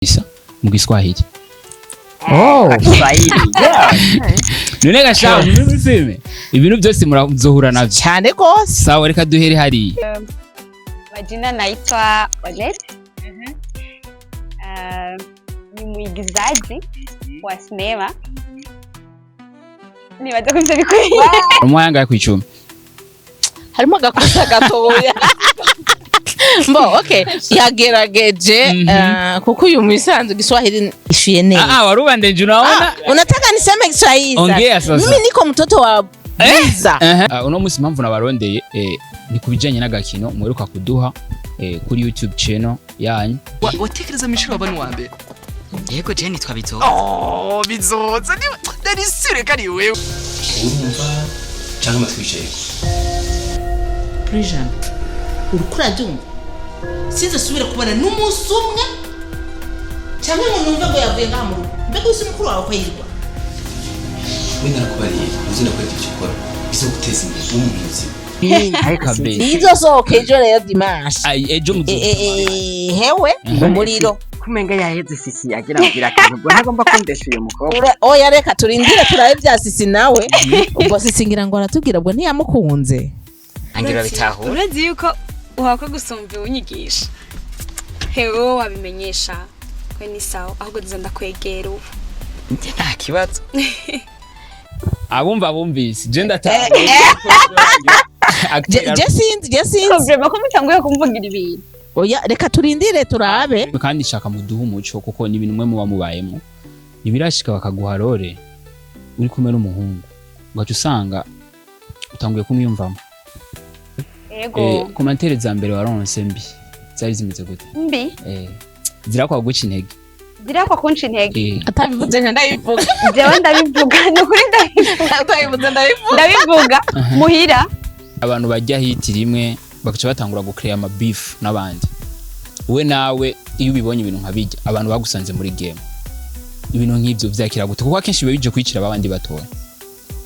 Isa mu Giswahili. Oh. Kiswahili, yeah. None gasha muri filme ibintu byose murazohura navyo. Cyane gose. Sawa, reka duhere hariya. Majina naitwa Olet. Ni mwigizaji wa sinema. Nibaza ko ivyo bikwiye. Umuha yangahe kw'icumi? Harimo agakosa gatoya. Mbo, okay, yagerageje. Kuko uyu musanzu Kiswahili ishuye neza. Ah, warubandenje unaona. Ah, unataka niseme Kiswahili sasa? Ongea sasa. Mimi niko mtoto wa Bwiza. Ah, uno munsi impamvu nabarondeye ni kubijanye n'agakino muheruka kuduha kuri YouTube channel yanyu. Watekereza mishuro waba ni uwa mbere? Yego, je nitwa Bizoza. Oh, Bizoza ni nari sure ko ari wewe. Urumva cyangwa amatwi yicaye? Plus jamais. Uriko urabyumva? Sinzasubira kubona n'umunsi umwe cyangwa ngo numve ngo yavuye ngaha mu rugo. Mbega uzi mukuru wawe ko yirwa? We narakubariye, uzi ndakwereka icyo ukora bizoguteza imbere umuntu muzima. Kabisa. Izosohoka ejo rero dimanche. Ai, ejo muzo. Hewe umuriro. Kumenga yaheze sisi agira ngo akantu, ubwo ntagomba kundesha uyu mukobwa. Oya, reka turindire turabe bya Sisi nawe. Ubwo Sisi ngira ngo aratubwira ubwo ntiyamukunze. Angira bitahura. Urazi yuko uhakwa gusumva unyigisha. Hewe wowe wabimenyesha. Kwe ni sawa, ahubwo nza ndakwegera ubu. Nta kibazo. Abumva bumvise je ndataha. Je sinzi, je sinzi. Vraiment ko mutanguye kumvugira ibintu. Oya, reka turindire turabe. Kandi shaka muduhe umuco, kuko ni ibintu mwe muba mubayemo, ntibirashika bakaguha role uri kumwe n'umuhungu ugaca usanga utanguye kumwiyumvamo? Yego. Commentaires za mbere waronse mbi zari zimeze gute? Mbi? Zirakwa guca intege? Zirakwa kunca intege. Atabivuze nka ndabivuga. Jewe ndabivuga, ni ukuri ndabivuga. Atabivuze ndabivuga. Ndabivuga muhira. Abantu bajya hiti rimwe bagaca batangura gucreate ama beef n'abandi. We nawe iyo ubibonye ibintu nka bijya, abantu bagusanze muri game, ibintu nk'ibyo vyakira gute? Kuko akenshi biba bije kwicira abandi batoya.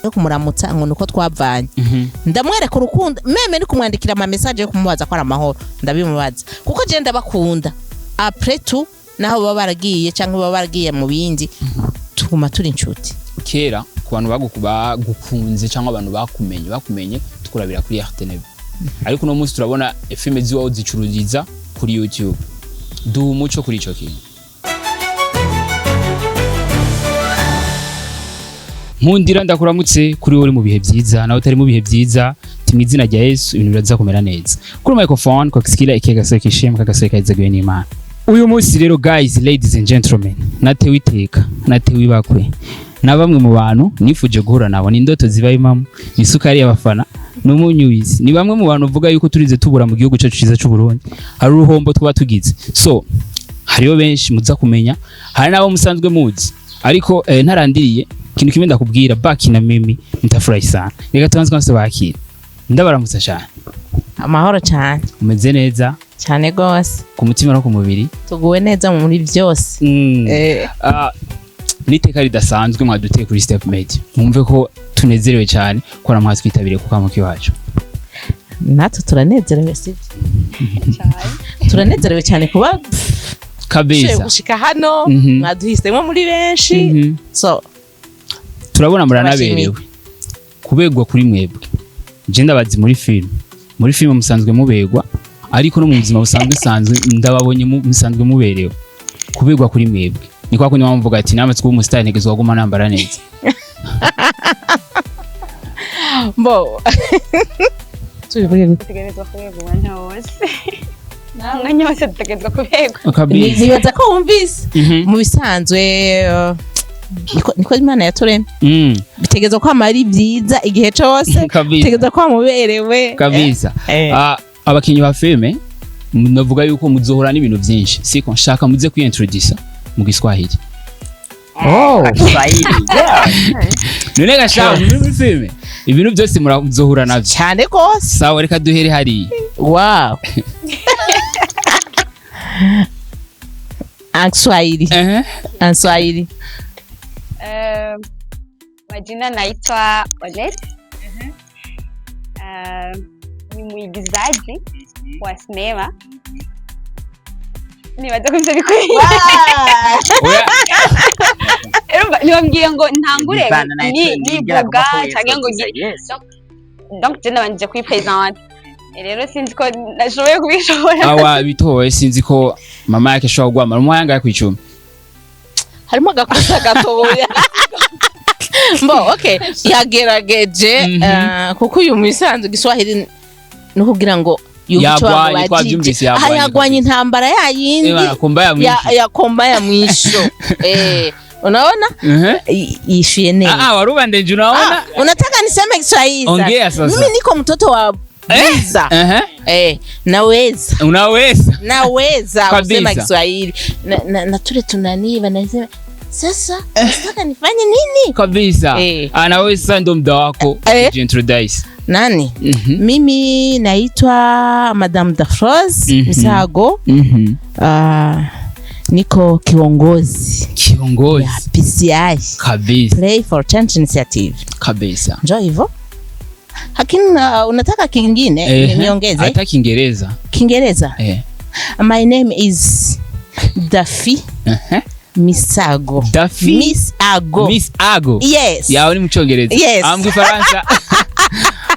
Yo kumuramutsa ngo nuko twavanye, ndamwereka urukundo, même ni kumwandikira ama message yo kumubaza ko ari amahoro, ndabimubaza kuko je ndabakunda. Après tout, naho baba baragiye cyangwa baba baragiye mu bindi, tuguma turi inshuti. Kera ku bantu bagukunze cyangwa abantu bakumenye tukurabira kuri RTNB, ariko uno munsi turabona filime ziwaho zicururiza kuri YouTube. Duha umuco kuri ico kintu. Nkundira ndakuramutse kuri wowe uri mu bihe byiza, nawe utari mu bihe byiza, ti mu izina rya Yesu ibintu biraza kumera neza. Kuri microphone kwa kisikila ikiga kishimwe kagaseke kazaguye n'Imana. Uyu munsi rero, guys, ladies and gentlemen, natewe iteka, natewe ibakwe na bamwe mu bantu nifuje guhura nabo. Ni indoto ziba impamo, ni isukari y'abafana, ni umunywizi, ni bamwe mu bantu uvuga yuko turize tubura mu gihugu cyacu cyiza cy'u Burundi, hari uruhombo twaba tugize. So hariyo benshi muza kumenya, hari n'abo musanzwe muzi, ariko ntarandiriye ikintu kimwe ndakubwira, baki na mimi nitafurahi sana. Reka tubanze kwanza bakira. Ndabaramutsa cyane. Amahoro cyane. Umeze neza? Cyane gose. Ku mutima no ku mubiri? Tuguwe neza muri byose. Ah, n'iteka ridasanzwe mwaduteye kuri Step Media, mwumve ko tunezerewe cyane ko namwatwitabiriye ku kamuki wacu. Natwe turanezerewe, sibyo? Turanezerewe cyane kuba dushoboye gushika hano. Mwaduhisemo muri benshi. So Turabona muranaberewe. Kubegwa kuri mwebwe, je ndabazi muri filime musanzwe mubegwa, ariko no mu buzima busanzwe sanzwe ndababonye musanzwe muberewe. Kubegwa kuri mwebwe ni kwa kundi mvuga ati namwe twuba umusitari ntegezwa guma nambara neza? Mbo tubivuge gute? Dutegerezwa kuberwa umwanya wose, umwanya wose dutegerezwa kuberwa. Kabisa. Nibaza ko wumvise. Mu bisanzwe niko Imana yaturemye. Bitegerezwa kwama ari byiza igihe cose. Bitegerezwa kwama uberewe. Kabisa. Ah, abakinyi ba filime navuga yuko muzohora n'ibintu byinshi, siko? Nshaka muze kwiyintroduce mu Giswahili. Oh. Kiswahili, yeah. None gasha muri filime ibintu byose murazohura navyo. Cyane gose. Sawa, reka duhere hariya. Wow. En Swahili. En Swahili. Majina naitwa Olet. Ni mwigizaji wa sinema. Nibaza ko ivyo bikwiye. Oya. Urumva ntiwambwiye ngo ntangure Bivana na nivuga canke ngo yes. Donc je nabanje kwipresenta, rero sinzi ko nashoboye kubishobora. Awa bitoye, sinzi ko mama yake ashobora kugwamara umuhanga ya kwicumi. Harimo agakosa gatoya. Mbo okay, yagerageje. Kuko uyu musanzu Giswahili no kugira ngo yumve ico Yagwanye, bamubajije. twavyumvise, Aha, yagwanye yagwanye kabisa. intambara yayindi Ebana komba ya ya, mwisho. Ya komba ya mwisho. Unaona? Yishuye neza. Ah, warubandeje, unaona? Ah, unataka niseme Kiswahili sasa? Ongea sasa. Mimi niko mtoto wa Buza. Naweza. Unaweza. Naweza Kabisa. kusema Kiswahili na tule tunaniva nasema sasa nataka nifanye nini? Kabisa. Ah, na wewe sasa ndo muda wako kujiintroduce. Nani? Mimi naitwa Madame Dafroze Misago. Niko kiongozi Kiongozi. ya PCI. Kabisa. Play for Change Initiative. Kabisa. Njoo hivyo. Lakini unataka kingine niongeze? Hata Kiingereza. Kiingereza. Eh. My name is Dafi Misago. Dafi Misago. Miss Ago. Yes. Yawe ni mu Cyongereza. Yes. Ah, mu Gifaransa.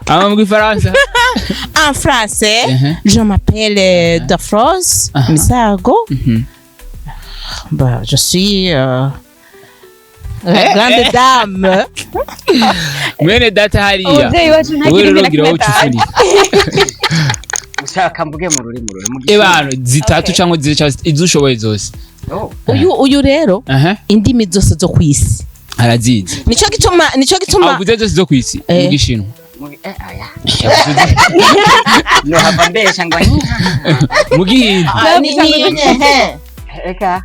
Ah, mu Gifaransa. En français, je m'appelle Dafroze Misago. Bah, je suis la grande dame. Mwene data hariya. Umuvyeyi wacu Wowe ntagira rero imbere gira wowe ucufunike. Ushaka mvuge mu rurimi ruri mu Ebano zitatu Okay. cyangwa zire cyangwa izo ushoboye zose. Oh. Uyu rero indimi zose zo kwisi. Arazizi. Nico gituma Avuze zose zo kwisi. Mu Gishinwa. Aya. No hava mbesha ngo nyiha. Mu Gihindi. Ah, ni. Eka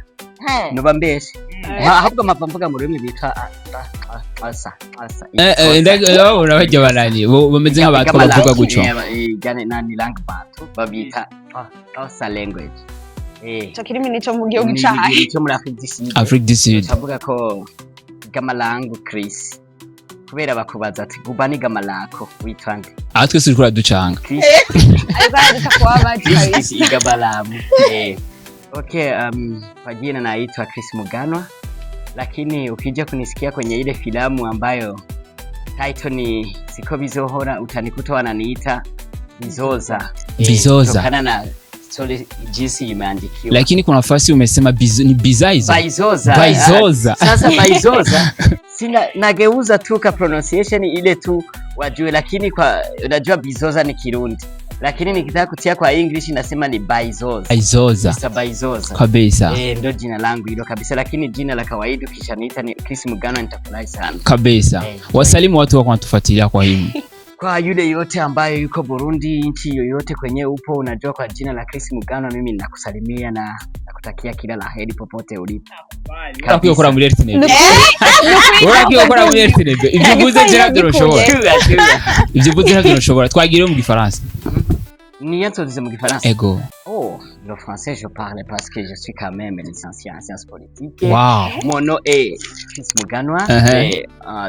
noba mbesha. Ahubwo mpava mvuga mu rurimi bita asa asa. Ndababona bajya barani bo bameze nk'abatwa bavuga gutyo. Gane nani langue bantu babita Xhosa language. Ico kirimi nico mu gihugu Ni cahe? igihugu cyo muri Afrique du Sud. Afrique du Sud. Tukavuga ko igama langu Chris. Kubera bakubaza ati guba ni gama lako witwa nde? Aha twese uriko uraducanga. Chris. Ariko araduta kuba bazi Chris kabisa. igama lamu. Okay, kwa jina naitwa Chris Muganwa, lakini ukija kunisikia kwenye ile filamu ambayo title ni Siko Bizohora, utanikuta wananiita Bizoza. Bizoza. Kutokana na story jinsi imeandikiwa. Lakini kuna nafasi umesema bizo, ni bizaiza. Baizoza. Baizoza. Ah, sasa Baizoza sina nageuza tu ka pronunciation ile tu wajue, lakini kwa unajua Bizoza ni Kirundi, lakini nikitaka kutia kwa English nasema ni Baizoza. Baizoza. Mr. Baizoza. Kabisa. Ndo jina langu hilo kabisa, lakini jina la kawaida ukishaniita ni Chris Mugano nitafurahi sana. Kabisa. Wasalimu watu wako wanatufuatilia kwa hivi. Kwa yule yote ambayo yuko Burundi, nchi yoyote kwenye upo, unajua kwa jina la Chris Mugano, mimi nakusalimia na nakutakia kila la heri popote ulipo. Urakwiye gukora muri RTNB. Urakwiye gukora muri RTNB. Ibyo uvuze je ntabyo ushobora. Tuga, tuga. Ibyo uvuze ntabyo ushobora. Twagiriye mu Gifaransa. Niyo nsozize mu Gifaransa. Ego. Oh, le français je parle parce que je suis quand même licencié en sciences politiques. Wow. Mon nom est Chris Muganwa. Et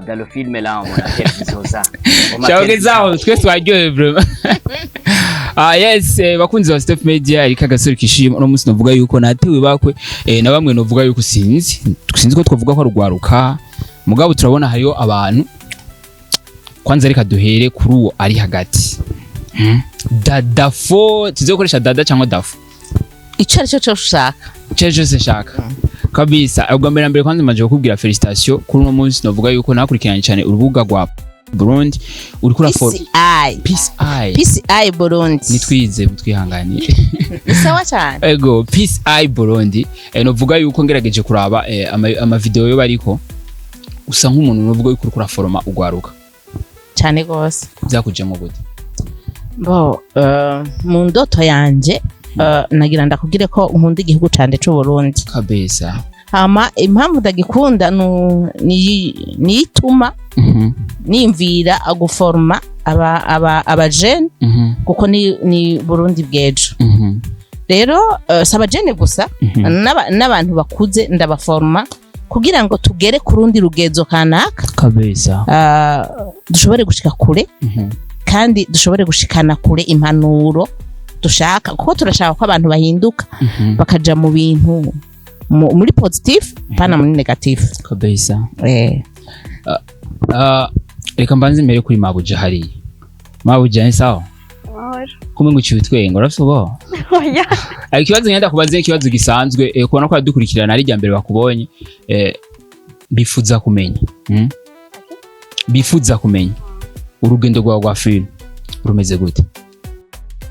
dans le film là, on m'appelle Bizoza. On m'appelle Cyangwa zaho twese twaryohewe vraiment. Ah yes, bakunzi ba Step Media, ariko agasore kishima uno munsi novuga yuko natewe bakwe na bamwe novuga yuko sinzi ko twavuga ko rugwaruka, mugabo turabona hariyo abantu. Kwanza reka duhere kuri uwo ari hagati. Dadafo, tuzokoresha dada cyangwa dafo? Ico ari cyo cyose ushaka. Icyo cyose nshaka kabisa. Ubwa mbere na mbere kwanza maje kukubwira félicitations kuri uno munsi. Novuga yuko nakurikiranye cyane urubuga rwa Burundi uriko urafor PCI. Peace Eye. PCI Burundi. Nitwize mutwihanganiye. Ni sawa cyane. Ego, Peace Eye Burundi. Novuga yuko ngerageje kuraba ama video yo bariko usa nk'umuntu novuga yuko uriko uraforoma ugwaruka. Cyane gose. Byakujemo gute? Bo mu ndoto yanje nagira ndakubwire ko nkunda igihugu canje c'u Burundi. Kabisa. Hama impamvu ndagikunda ni ituma nimvira guforma aba jeunes kuko ni Burundi bw'ejo. Rero si abajene gusa, n'abantu bakuze ndabaforma kugira ngo tugere ku rundi rugezo kanaka. Kabisa. Dushobore gushika kure kandi dushobore gushikana kure impanuro. Dushaka, kuko turashaka ko abantu bahinduka, bakaja mu bintu muri positif, pana muri négatif. Kabisa. Eh. Reka mbanze mbere kuri mabuja hariya. Mabuja, ni sawa? Amahoro. Kumwe ngo uciye utwenga, urafise ubwoba? Oya. Ikibazo ngenda kubaza, ikibazo gisanzwe, kubona ko adukurikirana ari irya mbere bakubonye, bifuza kumenya, Bifuza kumenya urugendo rwawe rwa film rumeze gute?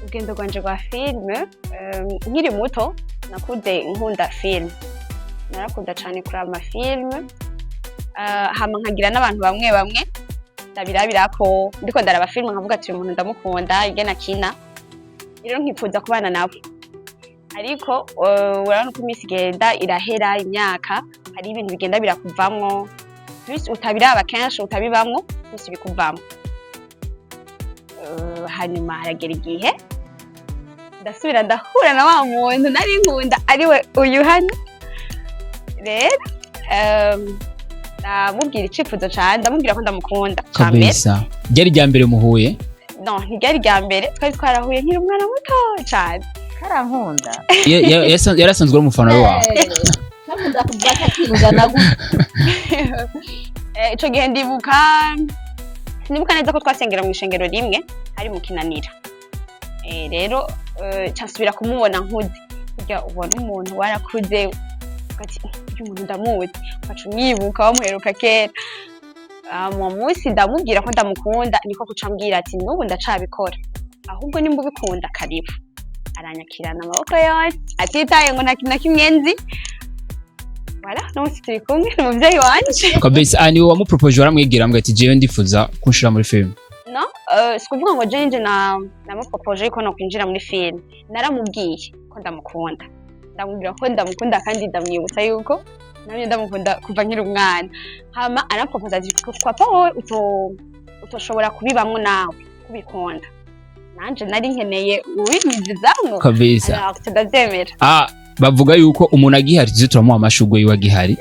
Urugendo rwanje rwa filime, nkiri muto nakuze nkunda filime, narakunda cyane kuraba amafilime, hama nkagira n'abantu bamwe bamwe ndabirabirako, ndiko ndaraba filime nkavuga ati: "Uyu muntu ndamukunda ingene akina." Rero nkifuza kubana nabo, ariko urabona uko iminsi igenda irahera, imyaka, hari ibintu bigenda birakuvamwo. Plus utabiraba kenshi, utabibamwo, plus bikuvamwo. Hanyuma haragera igihe ndasubira ndahura na wa muntu nari nkunda, ariwe uyu hano. Rero ndamubwira icifuzo cane, ndamubwira ko ndamukunda ca mbere. Kabisa, ryari rya mbere muhuye? No, ntiryari rya mbere, twari twarahuye nkiri umwana muto cane. Karankunda. Yarasanzwe ari umufana wawe? Kankunda kuva kakingana gutya. Ico gihe ndibuka, sinibuka neza ko twasengera mu ishengero rimwe, hari mu Kinanira. Rero ca nsubira kumubona nkuze, burya ubona umuntu warakuze ugati: "Uyu muntu ndamuzi", ugaca umwibuka wamuheruka kera. Uwo munsi ndamubwira ko ndamukunda, niko kuca ambwira ati: "N'ubu ndacabikora, ahubwo nimba ubikunda, karibu." Aranyakirana amaboko yose, atitaye ngo nta kintu na kimwe nzi. Voilà, n'umunsi turi kumwe, ni umuvyeyi wanje. Kabisa. Niwe wamupropoje, waramwegera ambwira ati: "Jewe ndifuza kunshira muri film"? No, si kuvuga ngo jewe nje na namupropoje yuko nokwinjira muri film. Naramubwiye ko ndamukunda, ndamubwira ko ndamukunda, kandi ndamwibutsa yuko namye ndamukunda kuva nkiri umwana. Hama arampropoza ati: "Papa, wowe utoshobora kubibamwo nawe kubikunda, nanje nari nkeneye ubinyinjizamwo." Kabisa. Alors, ndavyemera. Bavuga yuko umuntu agihari tuze turamuha amashurwe yiwe agihari.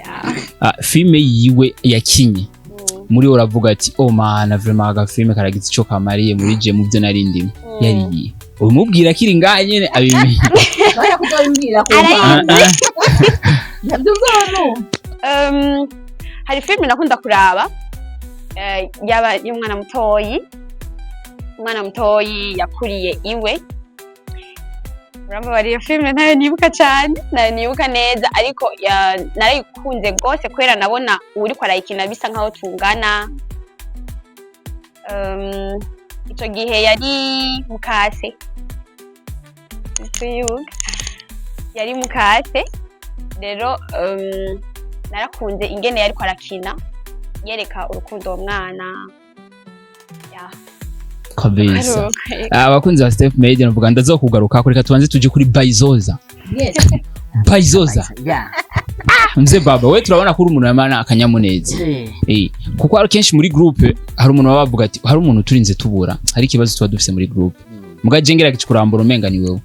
Filme yiwe yakinye muri we, uravuga ati: "Oh mana, vraiment aga filme karagize ico kamariye muri je mu byo nari ndimo." Yariye umubwira akiri ngaha nyene abimenye. Baya kuzobimbwira ku. Arayizi. Ntabyo uzonumva. Hari filime nakunda kuraba, yaba y'umwana mutoyi, umwana mutoyi yakuriye iwe. Urambabariye, iyo filime ntayo nibuka cyane, ntayo nibuka neza, ariko narayikunze rwose kubera nabona uwuriko arayikina bisa nkaho tungana. Ico gihe yari mukase, tuyibuka, yari mukase. Rero narakunze ingene yariko arakina, yereka urukundo uwo mwana ya. Kabisa. Aruko. Abakunzi ba Step Media, navuga ndazokugaruka, reka tubanze tuje kuri Baizoza. Baizoza. Ya. Mzee baba, we turabona ko uri umuntu yamana akanyamuneza. Kuko hari kenshi muri groupe hari umuntu baba bavuga ati: "Hari umuntu turinze tubura, hari ikibazo tuba dufise muri groupe." Muga je ngira kurambura umenga ni wewe.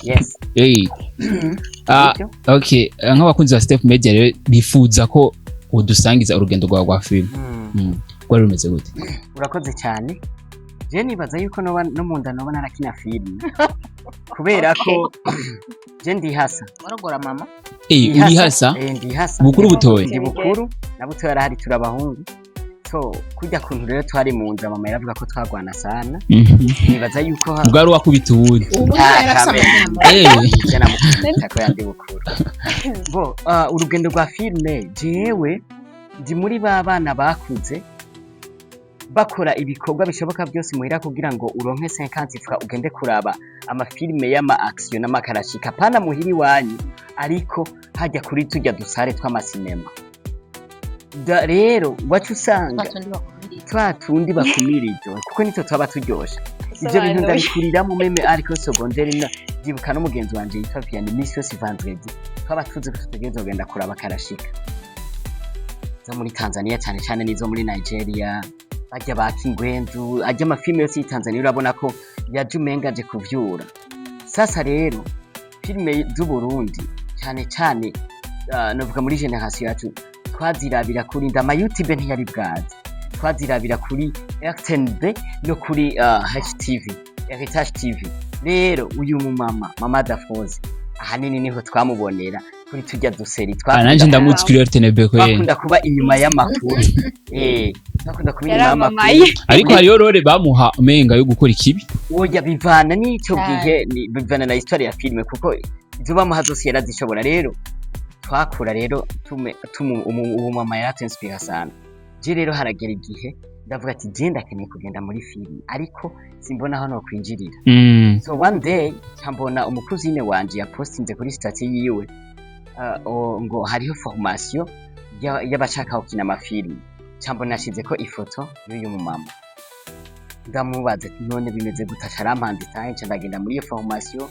Yes. Ah, Nibyo. okay, nk'abakunzi ba Step Media rero bifuza ko udusangiza urugendo rwawe rwa film. Rwari rumeze gute? Urakoze cyane. Je nibaza yuko noba no mu nda noba narakina filime, kubera ko je ndihasa. Waragora mama. Urihasa? Eh, ndihasa. Bukuru, butoyi? Ndi bukuru na butoyi arahari, turabahungu. So kurya kuntu rero twari mu nda, mama yaravuga ko twagwana sana. Nibaza yuko Ubwo ari uwakubita uwundi? Ubu Ah, yarafise kamere. amahema. Je namukubita ko yandi bukuru. Bo urugendo rwa filime, jewe ndi muri ba bana bakuze bakora ibikorwa bishoboka byose muhira kugira ngo uronke 50 francs ugende kuraba amafilime y'ama action n'amakarashika, pana muhira iwanyu, ariko hajya kuri tujya dusare tw'amasinema. Rero wacu usanga twa tundi bakumirije, kuko nitwo twaba turyoshe. Ivyo bintu ndabikuriramo même, ariko secondaire na ndibuka n'umugenzi wanje yitwa Vianney, misi yose vendredi twaba tuzi ko tutegerezwa kugenda kuraba karashika zo muri Tanzania, cyane cyane n'izo muri Nigeria, barya ba Kingwendu, arya amafilme yose y'i Tanzania, urabona ko yaje umenga aje kuvyura. Sasa rero filime z'Uburundi, cyane cyane novuga muri génération yacu, twazirabira kuri ndama YouTube, ntiyari bwaze, twazirabira kuri RTNB no kuri HTV, Heritage TV. Rero uyu mumama, mama Dafoze, ahanini niho twamubonera kuri tujya duseri. Ah, nanje ndamuzi kuri RTNB ko yene. Twakunda kuba inyuma y'amakuru, twakunda kuba inyuma y'amakuru. Yaramamaye. Ariko hariyo role bamuha umenga yo gukora ikibi. Oya, bivana n'ico Cyane. gihe, bivana na histoire ya filime, kuko izo bamuha zose yarazishobora. Rero twakura rero tume tumu ubu mama yaratuinspira sana. Je rero haragera igihe ndavuga ati: "Je ndakeneye kugenda muri filime, ariko simbona aho nokwinjirira." So one day nkambona umukuzine wanje yapostinze kuri statut yiwe ngo hariho formation y'abashaka gukina amafilime. Cambona yashizeko ifoto y'uyu mumama. Ndamubaza ati: "None bimeze gute?" Acarampanze tahe, nca ndagenda muri iyo formation,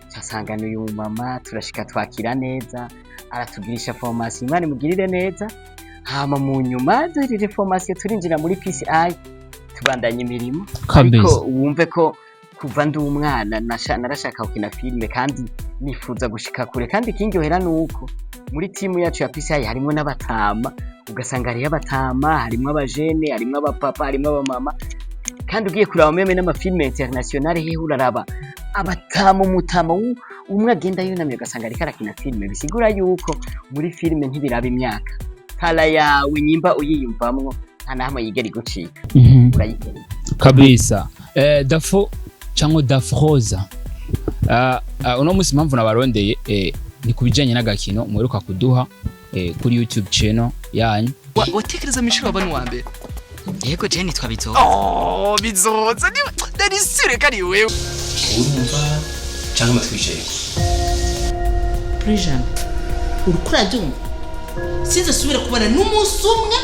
ncasanga n'uyu mumama. Turashika, twakira neza, aratugirisha formation, Imana imugirire neza. Hama mu nyuma duhejeje formation turinjira muri PCI, tubandanya imirimo. Ariko wumve ko kuva ndi umwana narashaka gukina filime kandi nifuza gushika kure. Kandi ikindyohera nuko muri timu yacu ya PCI harimo n'abatama, ugasanga hariyo abatama, harimo abajene, harimo abapapa, harimo abamama. Kandi ugiye kuraba même n'amafilime international hehe, uraraba abatama, umutama umwe agenda yunamye, ugasanga ariko arakina filime. Bisigura yuko muri filime ntibiraba imyaka, kala yawe nyimba uyiyumvamwo nta na hamwe yigera igucika, urayikeneye. Kabisa. Dafo cyangwa Dafroza, uno munsi impamvu nabarondeye ni ku bijanye n'agakino muheruka kuduha kuri YouTube channel yanyu. Watekereza mishuro waba n'uwa mbere? Yego, je nitwa Bizoza. Oh, Bizoza, nari sûr ko ari wewe. Urumva cyangwa amatwi yicaye? Plus jamais, uriko urabyumva? Sinze subire kubona n'umunsi umwe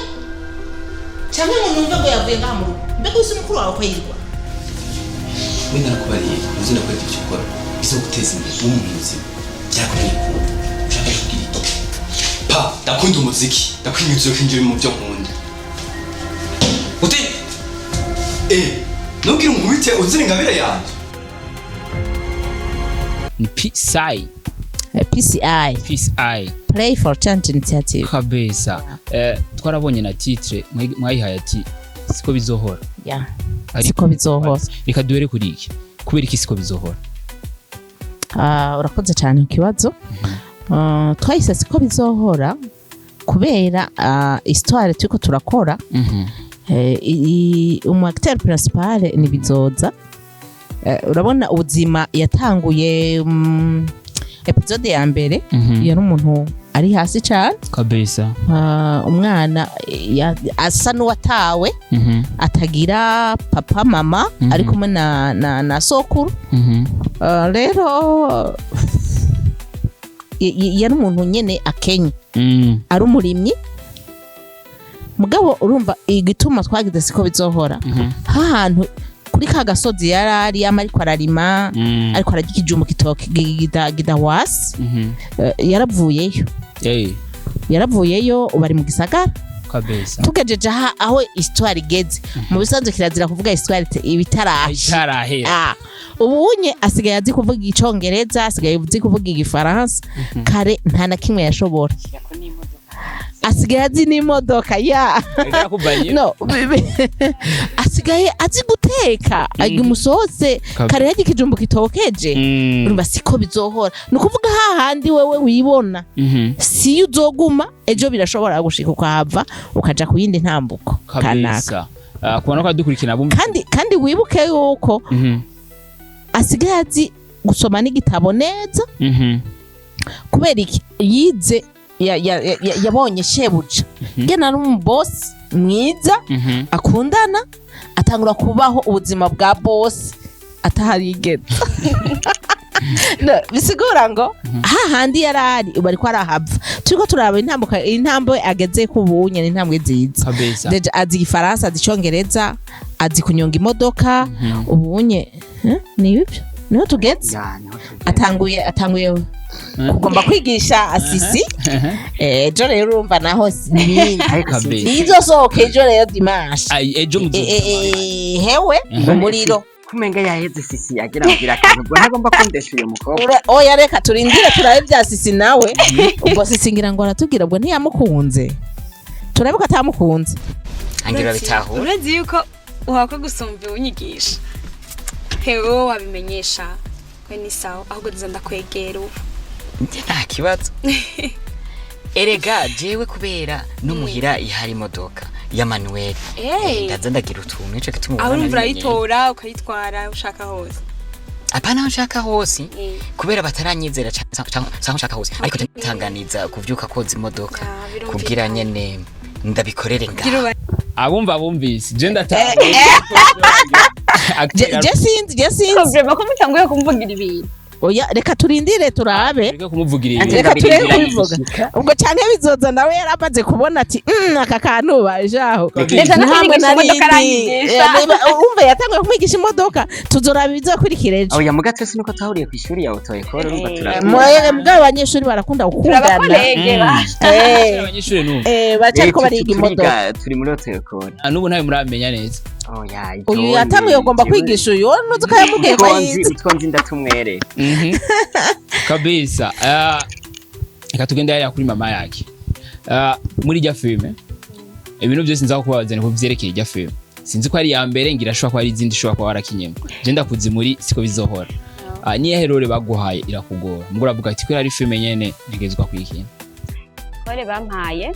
cyangwa ngo numve ngo yavuye ngaha mu rugo. Mbega uzi mukuru wawe ko yirwa? We narakubariye, uzi ndakwereka ibyo ukora bizoguteza imbere umuntu muzima. Byakunaniye kumva, ushaka kugira iki? Pa, ndakunda umuziki, ndakwinjiza kwinjira mu byo nkunda. Uti ntubwire unkubite, uzira ingabire yanjye. Ni PSI? PCI. PSI. Play for Change Initiative. Kabisa. Twarabonye na titre mwayihaye ati "Siko bizohora". Yeah. Ariko- Siko bizohora. Reka duhere kuri iki: kubera iki "Siko bizohora"? Ah, urakoze cyane ku kibazo. Twahise "Siko bizohora" kubera histoire turiko turakora. Umu acteur principal ni Bizoza. Urabona ubuzima yatanguye, episode ya mbere, yari umuntu ari hasi cyane. Umwana asa n'uwatawe, atagira papa, mama, ari kumwe na sokuru. Rero yari umuntu nyene akenye, ari umurimyi. Mugabo urumva igituma twagize "Siko bizohora", hahantu kuri ka gasozi yari ari yama ariko ararima, ariko ararya ikijumbu kitoke gidawasi. Yaravuyeyo. Yaravuyeyo, ubu ari mu gisagara. Tugejeje aha aho histoire igeze, mu bisanzwe kirazira kuvuga histoire ibitarashe. Itarahera. Ah, ubu unye asigaye azi kuvuga Icongereza, asigaye azi kuvuga Igifaransa. Kare nta na kimwe yashobora. Asigaye azi n'imodoka ya Yarakubanye. No, asigaye azi guteka arya umusoze. Kare yarya ikijumbu kitokeje. Urumva siko bizohora, ni ukuvuga hahandi wewe wibona siyo uzoguma ejo, birashobora gushika ukahava ukaja ku yindi ntambuko kanaka. Kabisa. Ah, kubona ko adukurikirana bumva. Kandi wibuke yuko asigaye azi gusoma n'igitabo neza. Kubera iki? Yize, yabonye shebuja gena ari umubosi mwiza, akundana, atangura kubaho ubuzima bwa bosi ataharigeze. No, bisigura ngo hahandi yari ari ubu ariko arahava. Turiko turaba intambuka, intambwe ageze ku bunye ni intambwe nziza. Déjà azi Igifaransa, azi Icongereza, azi kunyonga imodoka. Ubunye ni ibyo niho tugeze. Ya, niho tugeze. Atanguye kugomba kwigisha asisi ejo. Rero urumva naho n'ibindi Ariko izosohoka ejo rero dimanche. Ai, ejo Hewe, umuriro. Kumenga yaheze sisi agira ngo akantu, ubwo ntagomba kundesha uyu mukobwa. Oya, reka turindire turabe bya sisi nawe. Ubwo sisi ngira ngo aratubwira ubwo ntiyamukunze, turabe ko atamukunze. Angira bitahura. Urazi yuko uhakwa gusumba unyigisha. Pe wowe wabimenyesha we ni sawa, ahubwo nza ndakwegera ubu. Njye nta kibazo erega, jewe kubera no muhira ihari imodoka ya manuel. Ndaza ndagira utuntu, nico gituma aho ubona urumva nabimenyeye. Urayitora ukayitwara ushaka hose? Apana aho nshaka hose, kubera bataranyizera canke nshaka hose, ariko je ntanganiza kuvyuka koza imodoka Ah, birumvikana. kugira nyene ndabikorere Gira ngaha. Abumva bumvise, je ndataha. Je sinzi, je sinzi. Vraiment ko mutanguye kumvugira ibintu. Oya, reka turindire turabe. Reka kumuvugira Anje ibintu. Reka turebe ndabirindira. kubivuga ubwo, canke bizoza nawe yaramaze kubona ati aka kantu baje aho." Ndetse no Ntabwo kunyigisha imodoka narindi. aranyigisha. Urumva yatanguye kumwigisha imodoka, tuzoraba ibizokurikira ejo. Oya, muga twese nuko twahuriye kw'ishuri ya auto école, urumva turabizi. Mugabo abanyeshuri barakunda gukundana. Turabakolege. Abanyeshuri n'ubu Bacariko bariga imodoka. Turiga, turi muri auto école. Ah, n'ubu ntawe muramenya neza. Oya. Uyu yatanguye ugomba kwigisha uyu, wowe ntuzi ko yamubwiye ko yize. Utwo nzi ndatumwere. Kabisa. Reka tugende hariya kuri mama yake. Muri rya filime, ibintu byose nza kubabaza ni vyerekeye irya filime. Sinzi ko ari iya mbere, ngira ashobora kuba ari izindi ushobora kuba warakinyemo. Je ndakuzi muri Siko Bizohora. Niyo role baguhaye irakugora, mbwo uravuga ati kubera ari filime nyene ntegerezwa kuyikina? Role bampaye,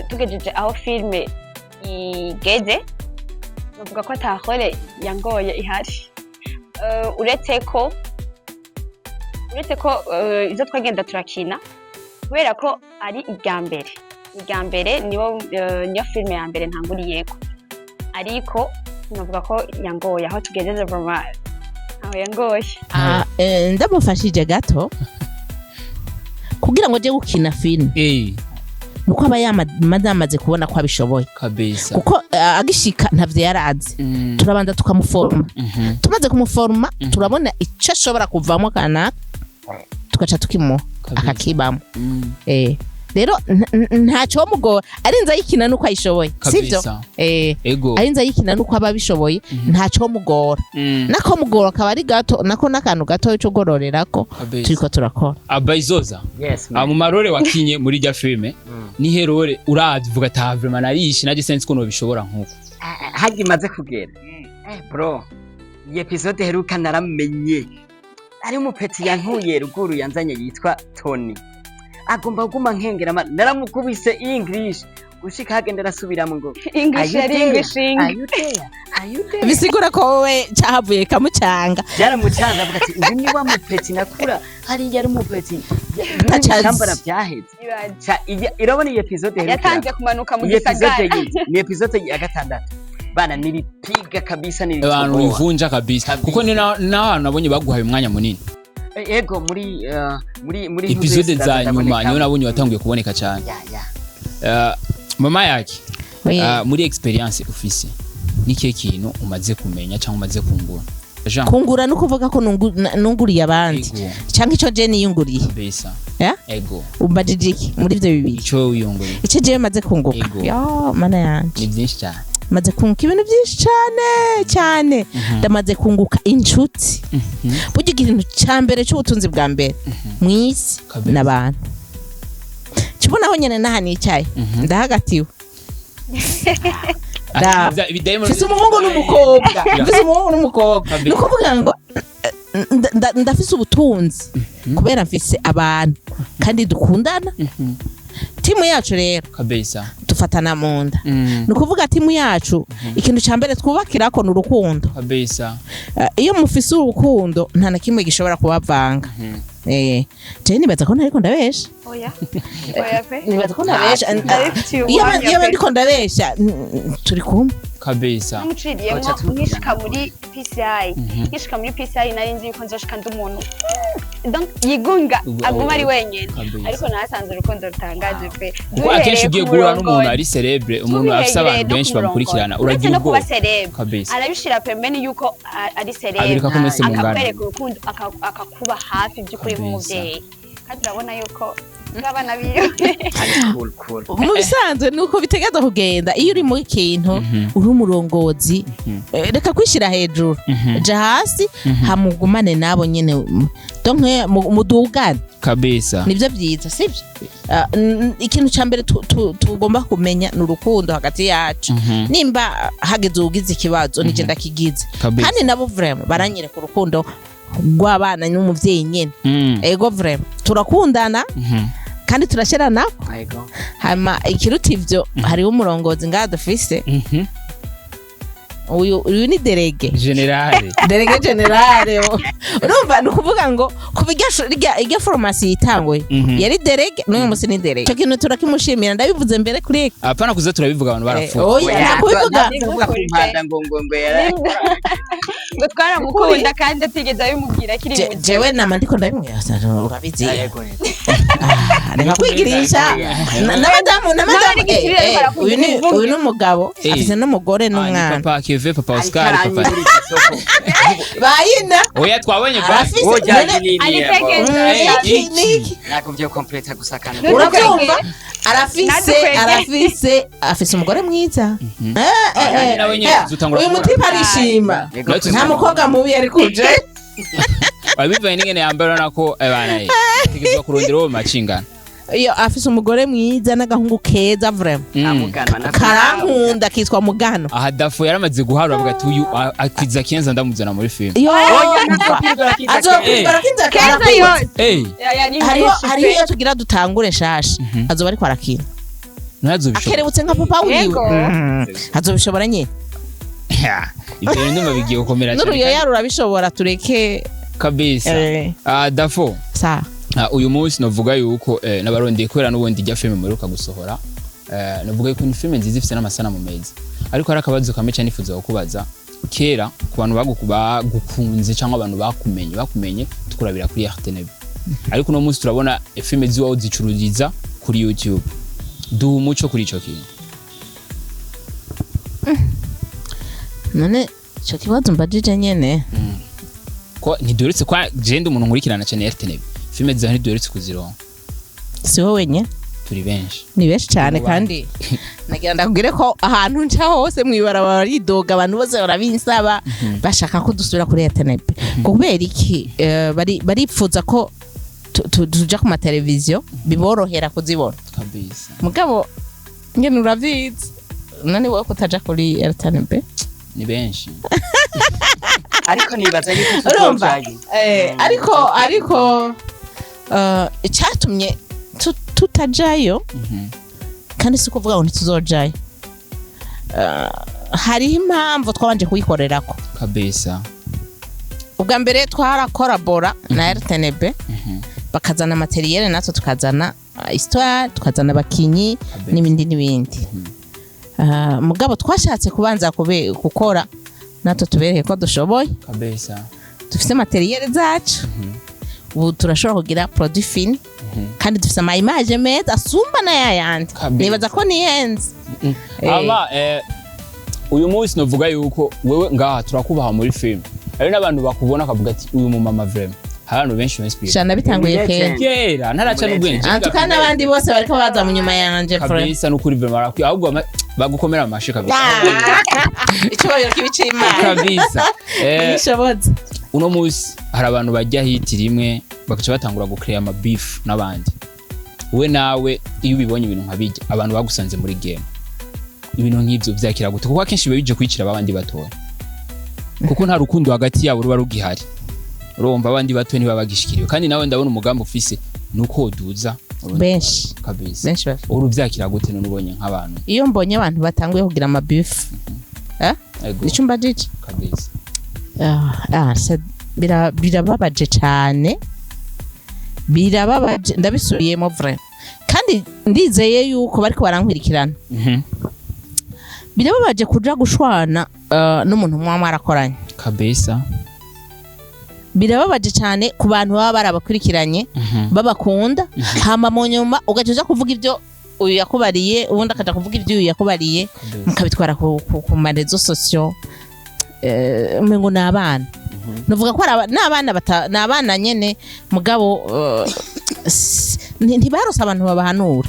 tugejeje aho filime igeze, bavuga ko ata role yangoye ihari. Uretse ko izo twagenda turakina, kubera ko ari irya mbere niyo niyo filime ya mbere ntanguriyeko, ariko navuga ko yangoye. Aho tugejeje vraiment aho yangoye. Ah, ndamufashije gato kugira ngo aje gukina filime, nuko aba yamaze kubona ko abishoboye. Kuko agishika ntavyo yarazi. Turabanza tukamuforoma. Tumaze kumuforoma, turabona icyo ashobora kuvamo kanaka, tugaca tukimuha akakibamo. Rero ntacyo mugora, arinze ayikina nuko ayishoboye, sivyo? Ego. Arinze ayikina nuko aba abishoboye, ntacyo mugora. Nako mugora akaba ari gato, nako n'akantu gato cyo gororerako. Turiko turakora. Abayizoza. Yes. Mu marore wakinye muri rya filime, ni role uravye uvuga ati ah, vraiment narishe naje sense ko nobishobora nkuko? Harya imaze kugera, bro, iyi episode heruka naramenye ari umupeti yankuye ruguru yanzanye yitwa Tony, agomba kuguma nkengera naramukubise English gushika hagenda arasubiramo ngo English yari English. "Are you there? Are you there?" Bisigura ko wowe cyahavuye kamucanga. Byaramucanze, avuga ati uyu ni wa mupeti nakura hariya, ari umupeti Tacazi. byambara byaheze. Irabona iyi episode heruka Yatanze kumanuka mu iyi episode gisagara. Iyi ni episode ya gatandatu bana, nilipiga kabisa, Abantu nilitoboa. bivunja kabisa. Kabisa. Kuko ni naho nabonye baguhaye umwanya munini. Ego, muri muri Episode za nyuma niyo nabonye watanguye kuboneka cyane. Ya. Mama yake, Oui. muri experience ufise, ni kihe kintu umaze kumenya cyangwa umaze kungura, Jean? Kungura no kuvuga ko nunguriye abandi Ego. cyangwa icyo je niyunguriye? Kabisa. Ya? Ego. Umbajije iki muri ibyo bibiri? Icyo wiyunguriye. Icyo jewe maze kunguka? Ego. Ya mana yanje. Ni byinshi cyane. Maze kunguka ibintu byinshi cyane cyane. Ndamaze kunguka inshuti. Burya ikintu cya mbere cy'ubutunzi bwa mbere mu isi n'abantu. Kibonaho nyine n'aha nicaye ndahagatiwe. Ibidayimoni. Mfise umuhungu n'umukobwa, mfise umuhungu n'umukobwa. Kabisa. Ni ukuvuga ngo ndafise ubutunzi kubera mfise abantu kandi dukundana. Timu yacu rero dufatana mu nda. Ni ukuvuga timu yacu, ikintu cya mbere twubakirako ni urukundo. Iyo mufise urukundo nta na kimwe gishobora kubavanga. Jewe nibaza ko ntariko ndabesha. Oya, oya pe. Nibaza ko ntabesha. Ndabifitiye Iyo ubuhamya iyo pe. ndiko ndabesha, turi kumwe. Namuciriyemo nkishika muri PCI. Nkishika muri PCI nari nzi yuko nzoshika ndi umuntu donc yigunga, aguma ari wenyine. Ariko nahasanze urukundo rutangaje pe. Kuko akenshi ugiye guhura n'umuntu ari célèbre, umuntu afise abantu benshi bamukurikirana, uragira no kuba ubwoba. célèbre, arabishira pembeni yuko ari célèbre, Abereka ko mwese mungana. akakwereka urukundo, akakuba hafi by'ukuri nk'umubyeyi, kandi urabona yuko Z'abana biwe. Cool, cool. Mu bisanzwe ni uko bitegeza kugenda. Iyo uri mu kintu, uri umurongozi, reka kwishyira hejuru, ja hasi, hamugumane nabo nyene, donc mudugane. Nibyo byiza, sibyo? Ikintu cya mbere tugomba kumenya ni urukundo hagati yacu. Nimba hageze ugize ikibazo, nije ndakigize. Kandi nabo vraiment baranyereka urukundo rw'abana n'umuvyeyi nyene. Ego, vraiment turakundana kandi turashyirana. Yego. Hama ikiruta ivyo, hariho umurongozi ngaha dufise. Uyu ni délégué. Général. Délégué général. Urumva, ni ukuvuga ngo kuva irya formation yitanguye, yari délégué, n'uyu munsi ni délégué. Ico kintu turakimushimira, ndabivuze mbere kuri Apana kuza turabivuga abantu barapfuye. Oya, nta kubivuga. Kuvuga ku mpanda ngo yara Ngo twaramukunda kandi atigeze abimubwira akiri muto. Jewe nama ndiko ndabimubwira, urabizi. Yego, yego. Ah, reka kwigirisha. N'abadamu N'abari gikirira ariko arakunda ibivuge. Uyu ni umugabo afise n'umugore Ah, ni n'umwana. Papa Keve, papa Oscar, papa. Bayina. Oya, twabonye ba Arafise Oya, none- Aritegeza. Iki niki? Ntabwo complete gusa kandi. Urabyumva, arafise Nadukwege. Arafise umugore mwiza. Nawe nyene uzotangura Uyu kubona. mutipe arishima. Yego. Nta mukobwa mubi yari kuje. Bivanye n'ingene yambara, urabona ko bana tegerezwa kurondera uwo macingana. Iyo afise umugore mwiza n'agahungu keza vraiment. Amuganwa na Karankunda, kitwa Mugano. Aha Dafo yaramaze guharura, avuga ati uyu akwiza kenza, ndamuzana muri filime. Yo, azokwigora kinza. Keza Karakwiza. yose. Hariho hariho iyo tugira dutangure nshasha, azoba ariko arakina. Ntazobishobora. Akerebutse nka papa wiwe. Yego. Azobishobora nyine. Ibyo bintu ndumva bigiye gukomera cyane. N'uruyoya rurabishobora, tureke. Kabisa. Ah, Dafo. Sa. Uyu munsi novuga yuko nabarondeye kubera n'ubundi ijya filime muheruka gusohora. Novuga yuko ni filime nziza ifite n'amasanamu meza, ariko hari akabazo kamwe cyane nifuza kukubaza. Kera ku bantu bagukunze cyangwa abantu bakumenye tukurabira kuri RTNB, ariko uno munsi turabona filime ziwaho zicururiza kuri YouTube. Duha umuco kuri ico kintu. None ico kibazo mbajije nyene? Ko ntiduherutse kwa je ndi umuntu nkurikirana cyane RTNB, filime zawe ntiduherutse kuzironka. Si wowe wenyine. Turi benshi. Ni benshi cyane. Mu bandi. Kandi nagira ndakubwire ko ahantu nca hose mw'ibarabara baridoga, abantu bose barabinsaba, bashaka ko dusubira kuri RTNB. Kubera iki? Baripfuza ko tuja ku mateleviziyo, biborohera kuzibona. Mugabo ngene urabizi, none wowe kutaja kuri RTNB? Ni benshi. Ariko nibaza yuko Urumva? tuzojayo. Ariko icyatumye tutajayo, kandi si ukuvuga ngo ntituzojayo, hariho impamvu twabanje kuyikorerako. Ubwa mbere twarakorabora na RTNB, bakazana matériel, natwe tukazana histoire, tukazana abakinyi n'ibindi n'ibindi. Mugabo twashatse kubanza gukora natwe, tubereke ko dushoboye, dufise matériel zacu, ubu turashobora kugira produit fini, kandi dufise ama image meza asumba n'ayayandi. Nibaza ko nihenze. Ama uyu munsi novuga yuko wewe ngaha turakubaha muri film, hari n'abantu bakubona akavuga ati uyu mumama vraiment, hari abantu benshi benshi. Shana bitanguye kera. Kera ntaraca n'ubwenge. Antuka n'abandi bose bariko baza mu nyuma yanje vraiment. Kabisa, n'ukuri vraiment barakwiye, ahubwo bagukomera amashi kabisa. Icyubahiro kibi c'Imana. Kabisa. Nishobotse. Uno munsi hari abantu bajya hiti rimwe bagaca batangura gucreate ama beef n'abandi. We nawe iyo ubibonye ibintu nka bijya, abantu bagusanze muri game, ibintu nk'ivyo vyakira gute? Kuko akenshi biba bije kwicira abandi batoya, kuko nta rukundo hagati yabo ruba rugihari. Urumva, abandi bato ntibaba bagishikiriwe, kandi nawe ndabona umugambi ufise nuko woduza urundi. Benshi. Kabisa. Benshi uri uvyakira gute none ubonye nk'abantu? Iyo mbonye abantu batanguye kugira ama beef, Ego. nico mbajije. Birababaje cyane, birababaje, ndabisubiyemo vraiment, kandi ndizeye yuko bariko barankurikirana. Birababaje kuja gushwana n'umuntu muba mwarakoranye. Birababaje cyane ku bantu baba barabakurikiranye, babakunda, hama mu nyuma ugaca uja kuvuga ibyo uyu yakubariye, ubundi akaja kuvuga ibyo uyu yakubariye, mukabitwara ku ma réseaux sociaux. Umengo ni abana, nuvuga ko ari ni abana ni abana nyene, mugabo Ntibarose abantu babahanura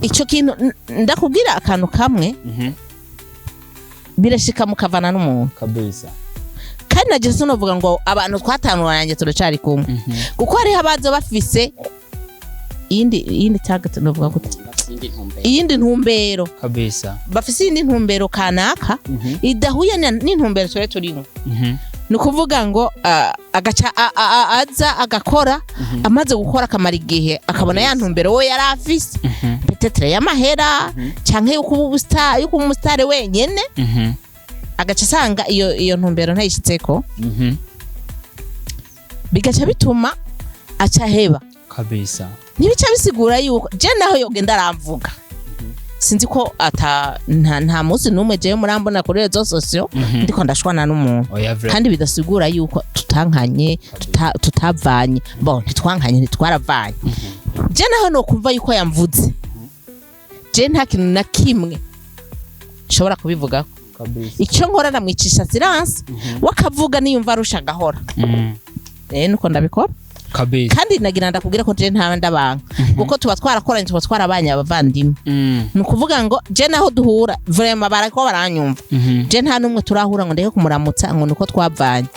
ico kintu. Ndakubwira akantu kamwe: birashika mukavana n'umuntu. Kandi na Jesu novuga ngo abantu twatandukanye turacari kumwe, kuko hariho abaza bafise iyindi target, novuga gute, iyindi ntumbero. Bafise iyindi ntumbero kanaka idahuye n'intumbero twari turimo. Ni ukuvuga ngo agaca aza agakora, amaze gukora akamara igihe, akabona ya ntumbero we yari afise, peut-être y'amahera canke yo kuba umustar, yo kuba umusitari wenyene, agaca asanga iyo ntumbero ntayishitseko, bigaca bituma aca aheba. Ntibica bisigura yuko je naho yogenda aramvuga, sinzi ko ata nta munsi n'umwe jewe murambona kuri réseaux sociaux ndiko ndashwana n'umuntu. Oya, vrai. Kandi bidasigura yuko tutankanye, tutavanye. Bon, ntitwankanye, ntitwaravanye. Je naho nokumva yuko yamvuze, je nta kintu na kimwe nshobora kubivugako. Icyo nkora, ndamwicisha silence, wakavuga niyumva arusha agahora. Nuko ndabikora. Kandi nagira ndakubwira ko je nta ndabanka, kuko tuba twarakoranye, tuba twarabanye abavandimwe. Ni ukuvuga ngo je naho duhura, vraiment barako baranyumva, je nta n'umwe turahura ngo ndeke kumuramutsa ngo nuko twavanye.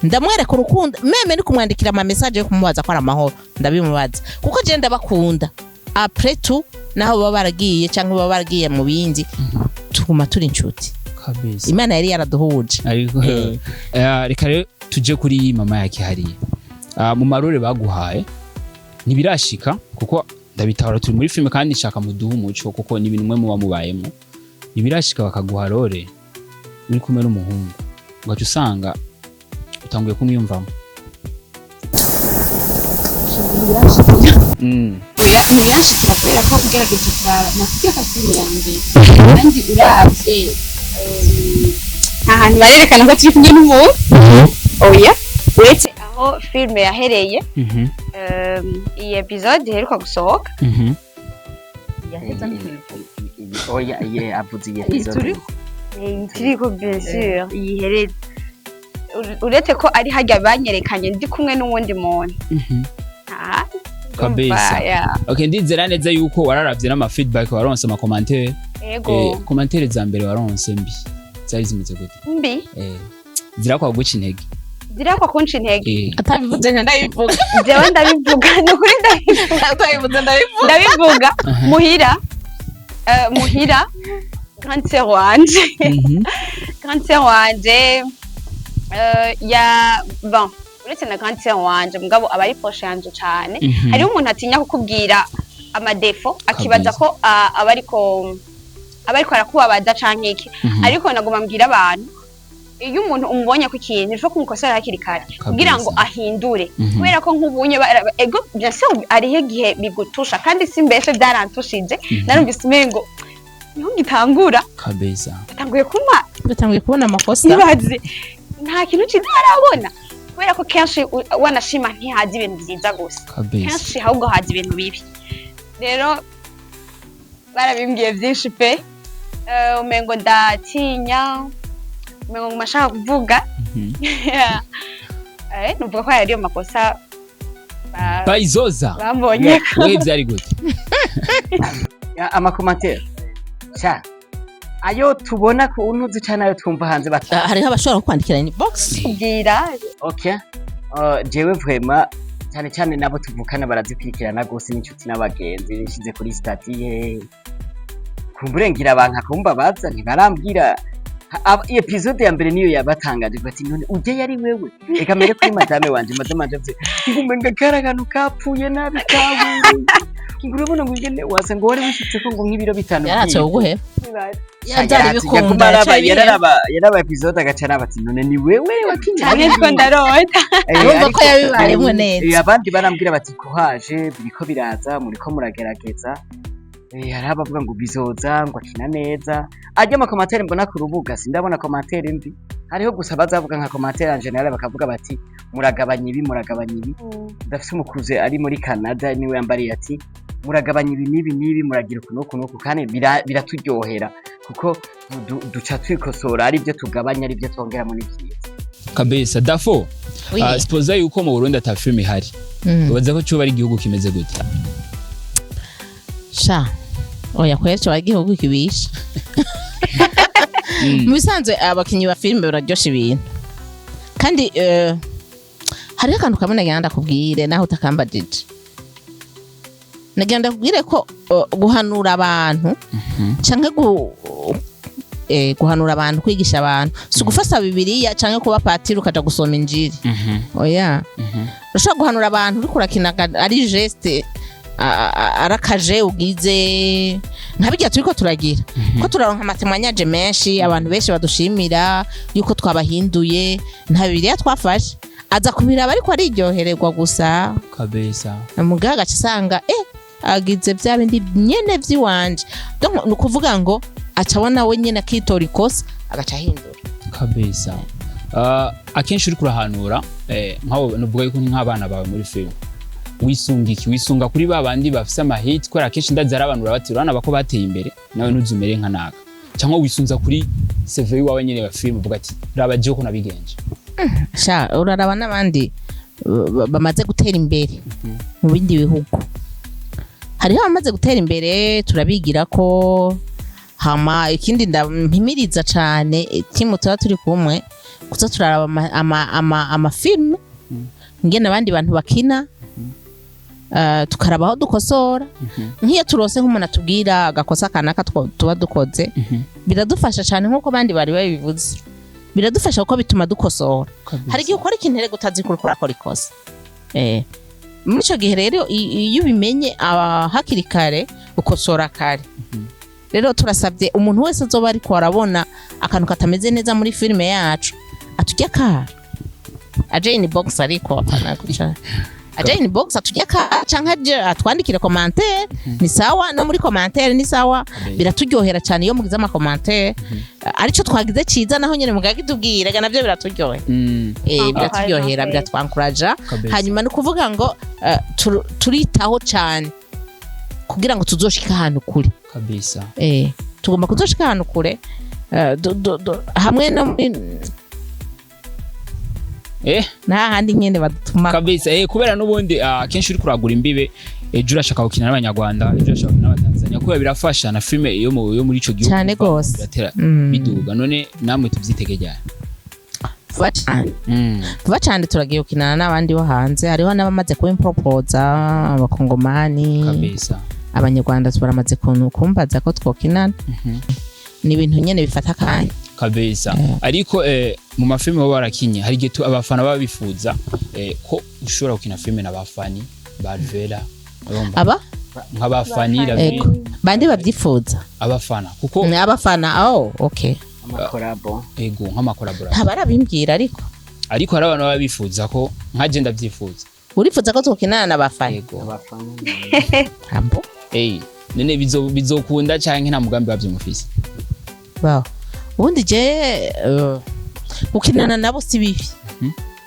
Ndamwereka urukundo, même ni kumwandikira ama message yo kumubaza ko ari amahoro, ndabimubaza, kuko je ndabakunda. Après tout, naho baba baragiye cyangwa baba baragiye mu bindi, tuguma turi inshuti. Imana yari yaraduhuje. Ariko reka rero tuje kuri mama yake hariya. Mu ma rôle baguhaye ntibirashika, kuko ndabitahura, turi muri filime kandi nshaka muduhe umuco, kuko ni ibintu mwe muba mubayemo. Ntibirashika bakaguha rôle uri kumwe n'umuhungu, ugaca usanga utanguye kumwiyumvamo? Oya, ntibirashikira, kubera ko ugerageje kuraba nakubwiye ko filime ya mbere, kandi uravye nta hantu barerekana ko turi kumwe n'umuntu. Oya, uretse aho filime yahereye, iyi episode iheruka gusohoka. Oya, ye avuze iyi episode. Turiko, bien sûr, iyihereze. Uretse ko ari harya banyerekanye ndi kumwe n'uwundi muntu. Aha. Ya. Okay, ndizera neza yuko wararavye n'ama feedback waronse, ama commentaire. Ego. Commentaire za mbere waronse mbi zari zimeze gute? Mbi? Zirakwa guca intege? Zirakwa kunca intege. Atabivuze nka ndabivuga. Jewe ndabivuga, ni ukuri ndabivuga. Atabivuze ndabivuga. Ndabivuga muhira, muhira grande sœur wanje, grande sœur wanje, ya bon, uretse na grande sœur wanje, mugabo aba ari proche yanje cane. Hariho umuntu atinya kukubwira ama défauts, akibaza ko aba ariko arakubabaza canke iki. Ariko nagoma mbwira abantu, iyo umuntu umubonye ko ikintu, il faut kumukosora hakiri kare kugira ngo ahindure. Kubera ko nk'ubunye ego, bien sûr, hariho igihe bigutusha, kandi si mbese byarantushije. Narumvise umengo niho ngitangura, batanguye kuma Batanguye kubona amakosa. Ibaze, nta kintu ciza arabona, kubera ko kenshi wanashima ntihaza ibintu vyiza gusa. Kenshi ahubwo haza ibintu bibi. Rero barabimbwiye vyinshi pe. Umengo ndatinya, umengo nguma nshaka kuvuga. Nuvuga ko ariyo makosa Bayizoza. bambonye. Wewe vyari gute? Ya, ama commentaires sha, ayo tubona ku ntuzi canke ayo twumva hanze bata? Hariho abashobora kukwandikira inbox. Kubwira. Okay, jewe vraiment, cyane cyane nabo tuvukana barazikurikirana gose, n'inshuti n'abagenzi. Nishize kuri statut he kumburengera abantu akumbabaza, ntibarambwira. Episode ya mbere niyo yabatangaje, bati none ujye yari wewe. Reka mbere kuri madame wanje. Madame wanje avuze ngo umenga kari akantu kapfuye nabi kabuye, ngo urabona ngo ingene wasa, ngo wari wishitse ko ngo nk'ibiro 5. Yaratse uguheba. By'ifu. Byari bikunda. Yaguma araba yaciye biheba. Yaraba episode agaca araba ati none ni wewe wakinye? Cyane two ndarota. Urumva ko yabibayemwo neza. Abandi barambwira bati kuhaje biriko biraza, muriko muragerageza. Hariho abavuga ngo bizoza, ngo akina neza. Arya ama commentaires mbona ku rubuga, sindabona commentaire mbi. Hariho gusa bazavuga nka commentaire en général, bakavuga bati muragabanya ibi, muragabanya ibi. Ndafise umukuze ari muri Canada, niwe yambariye ati muragabanya ibi n'ibi n'ibi, muragira uku n'uku n'uku, kandi biraturyohera kuko duca twikosora, ari byo tugabanya, ari byo twongeramo, ni vyiza. Kabisa. Dafo, Oui. Suppose yuko mu Burundi ata film ihari, ubaza ko coba ari igihugu kimeze gute? Sha, oya, kweri, igihugu kibisha. Mu bisanzwe abakinyi ba filime bararyosha ibintu, kandi hariho akantu kamwe nagira ndakubwire, naho utakambajije. Nagira ndakubwire ko guhanura abantu canke guhanura abantu, kwigisha abantu, si ugufasa Bibiliya canke kuba patiri ukaja gusoma Injiri. Oya, ushobora guhanura abantu uriko urakina, ari geste, arakaje ugize nka bijya turiko turagira, ko turaronka ama témoignages menshi, abantu benshi badushimira yuko twabahinduye. Nta Bibiliya twafashe, aza kubiraba ariko ariryohererwa gusa. Mugabo agaca asanga agize bya bindi nyene vy'iwanje. Donc ni ukuvuga ngo aca abona we nyene akitora ikosa, agaca ahindura. Kabisa. Akenshi uriko urahanura, nk'abo nuvuga yuko ni nk'abana bawe muri filime, wisunga iki? Wisunga kuri ba bandi bafise ama hit? Kubera akenshi ndazi ari abantu bati urabona bako bateye imbere, nawe ntuzumere nka naka. Cyangwa wisunza kuri CV wawe nyene wa filime, uvuga ati raba jewe ko nabigenje? Sha, uraraba n'abandi bamaze gutera imbere mu bindi bihugu. Hariho abamaze gutera imbere, turabigira ko. Hama ikindi ndampimiriza cane timu tuba turi kumwe kuza turaraba amafilme ngene abandi bantu bakina, tukaraba aho dukosora. Nk'iyo turose nk'umuntu atubwira agakosa kanaka tuba dukoze, biradufasha cyane. Nk'uko abandi bari babivuze, biradufasha kuko bituma dukosora. Hari igihe ukora ikintu rero utazi ko uriko urakora ikosa. Muri ico gihe rero, iyo ubimenye hakiri kare, ukosora kare. Rero turasabye umuntu wese azoba ariko arabona akantu katameze neza muri filime yacu, atujya kara aje inbox, ariko apana kuca aje inbox, atujya kara canke aje atwandikire commentaire, ni sawa. No muri commentaire ni sawa, biraturyohera cyane iyo mugize ama commentaire. Arico twagize ciza, naho nyene mugagitubwira ga navyo biraturyohera. Biraturyohera, biratwankuraja. Hanyuma ni ukuvuga ngo turitaho cyane kugira ngo tuzoshike ahantu kure. Tugomba kuzoshika ahantu kure, hamwe no muri nta handi nyene badutuma. Kabisa, kubera n'ubundi kenshi uri kuragura imbibe, ejo urashaka gukina n'Abanyarwanda, ejo urashaka gukina n'Abatanzania, kubera birafasha na filime iyo muri ico gihugu Cane gose. biratera biduga. None namwe tuvyitege ryari? Vuba cane. Vuba cane turagiye gukinana n'abandi bo hanze. Hariho n'abamaze kubimpropoza, Abakongomani. Abanyarwanda baramaze kumbaza ko twokinana. Ni ibintu nyene bifata akanya. Kabisa. Ariko mu mafilime baba barakinye, hari igihe abafana baba bifuza ko ushobora gukina filime na bafani ba Alvera, urumva? Aba Nk'abafani Ravine. Ego, bande babyifuza? Abafana, kuko Ni abafana, oh okay. Ama collabo. Ego, nk'ama collaboration. Ntabarabimbwira ariko. Ariko hari abantu baba bifuza ko, nka je ndavyifuza. Urifuza ko twokinana n'abafana? Ego. Abafana. Ambo. None bizokunda canke nta mugambi wavyo mufise? Wow. Ubundi je gukinana nabo si bibi,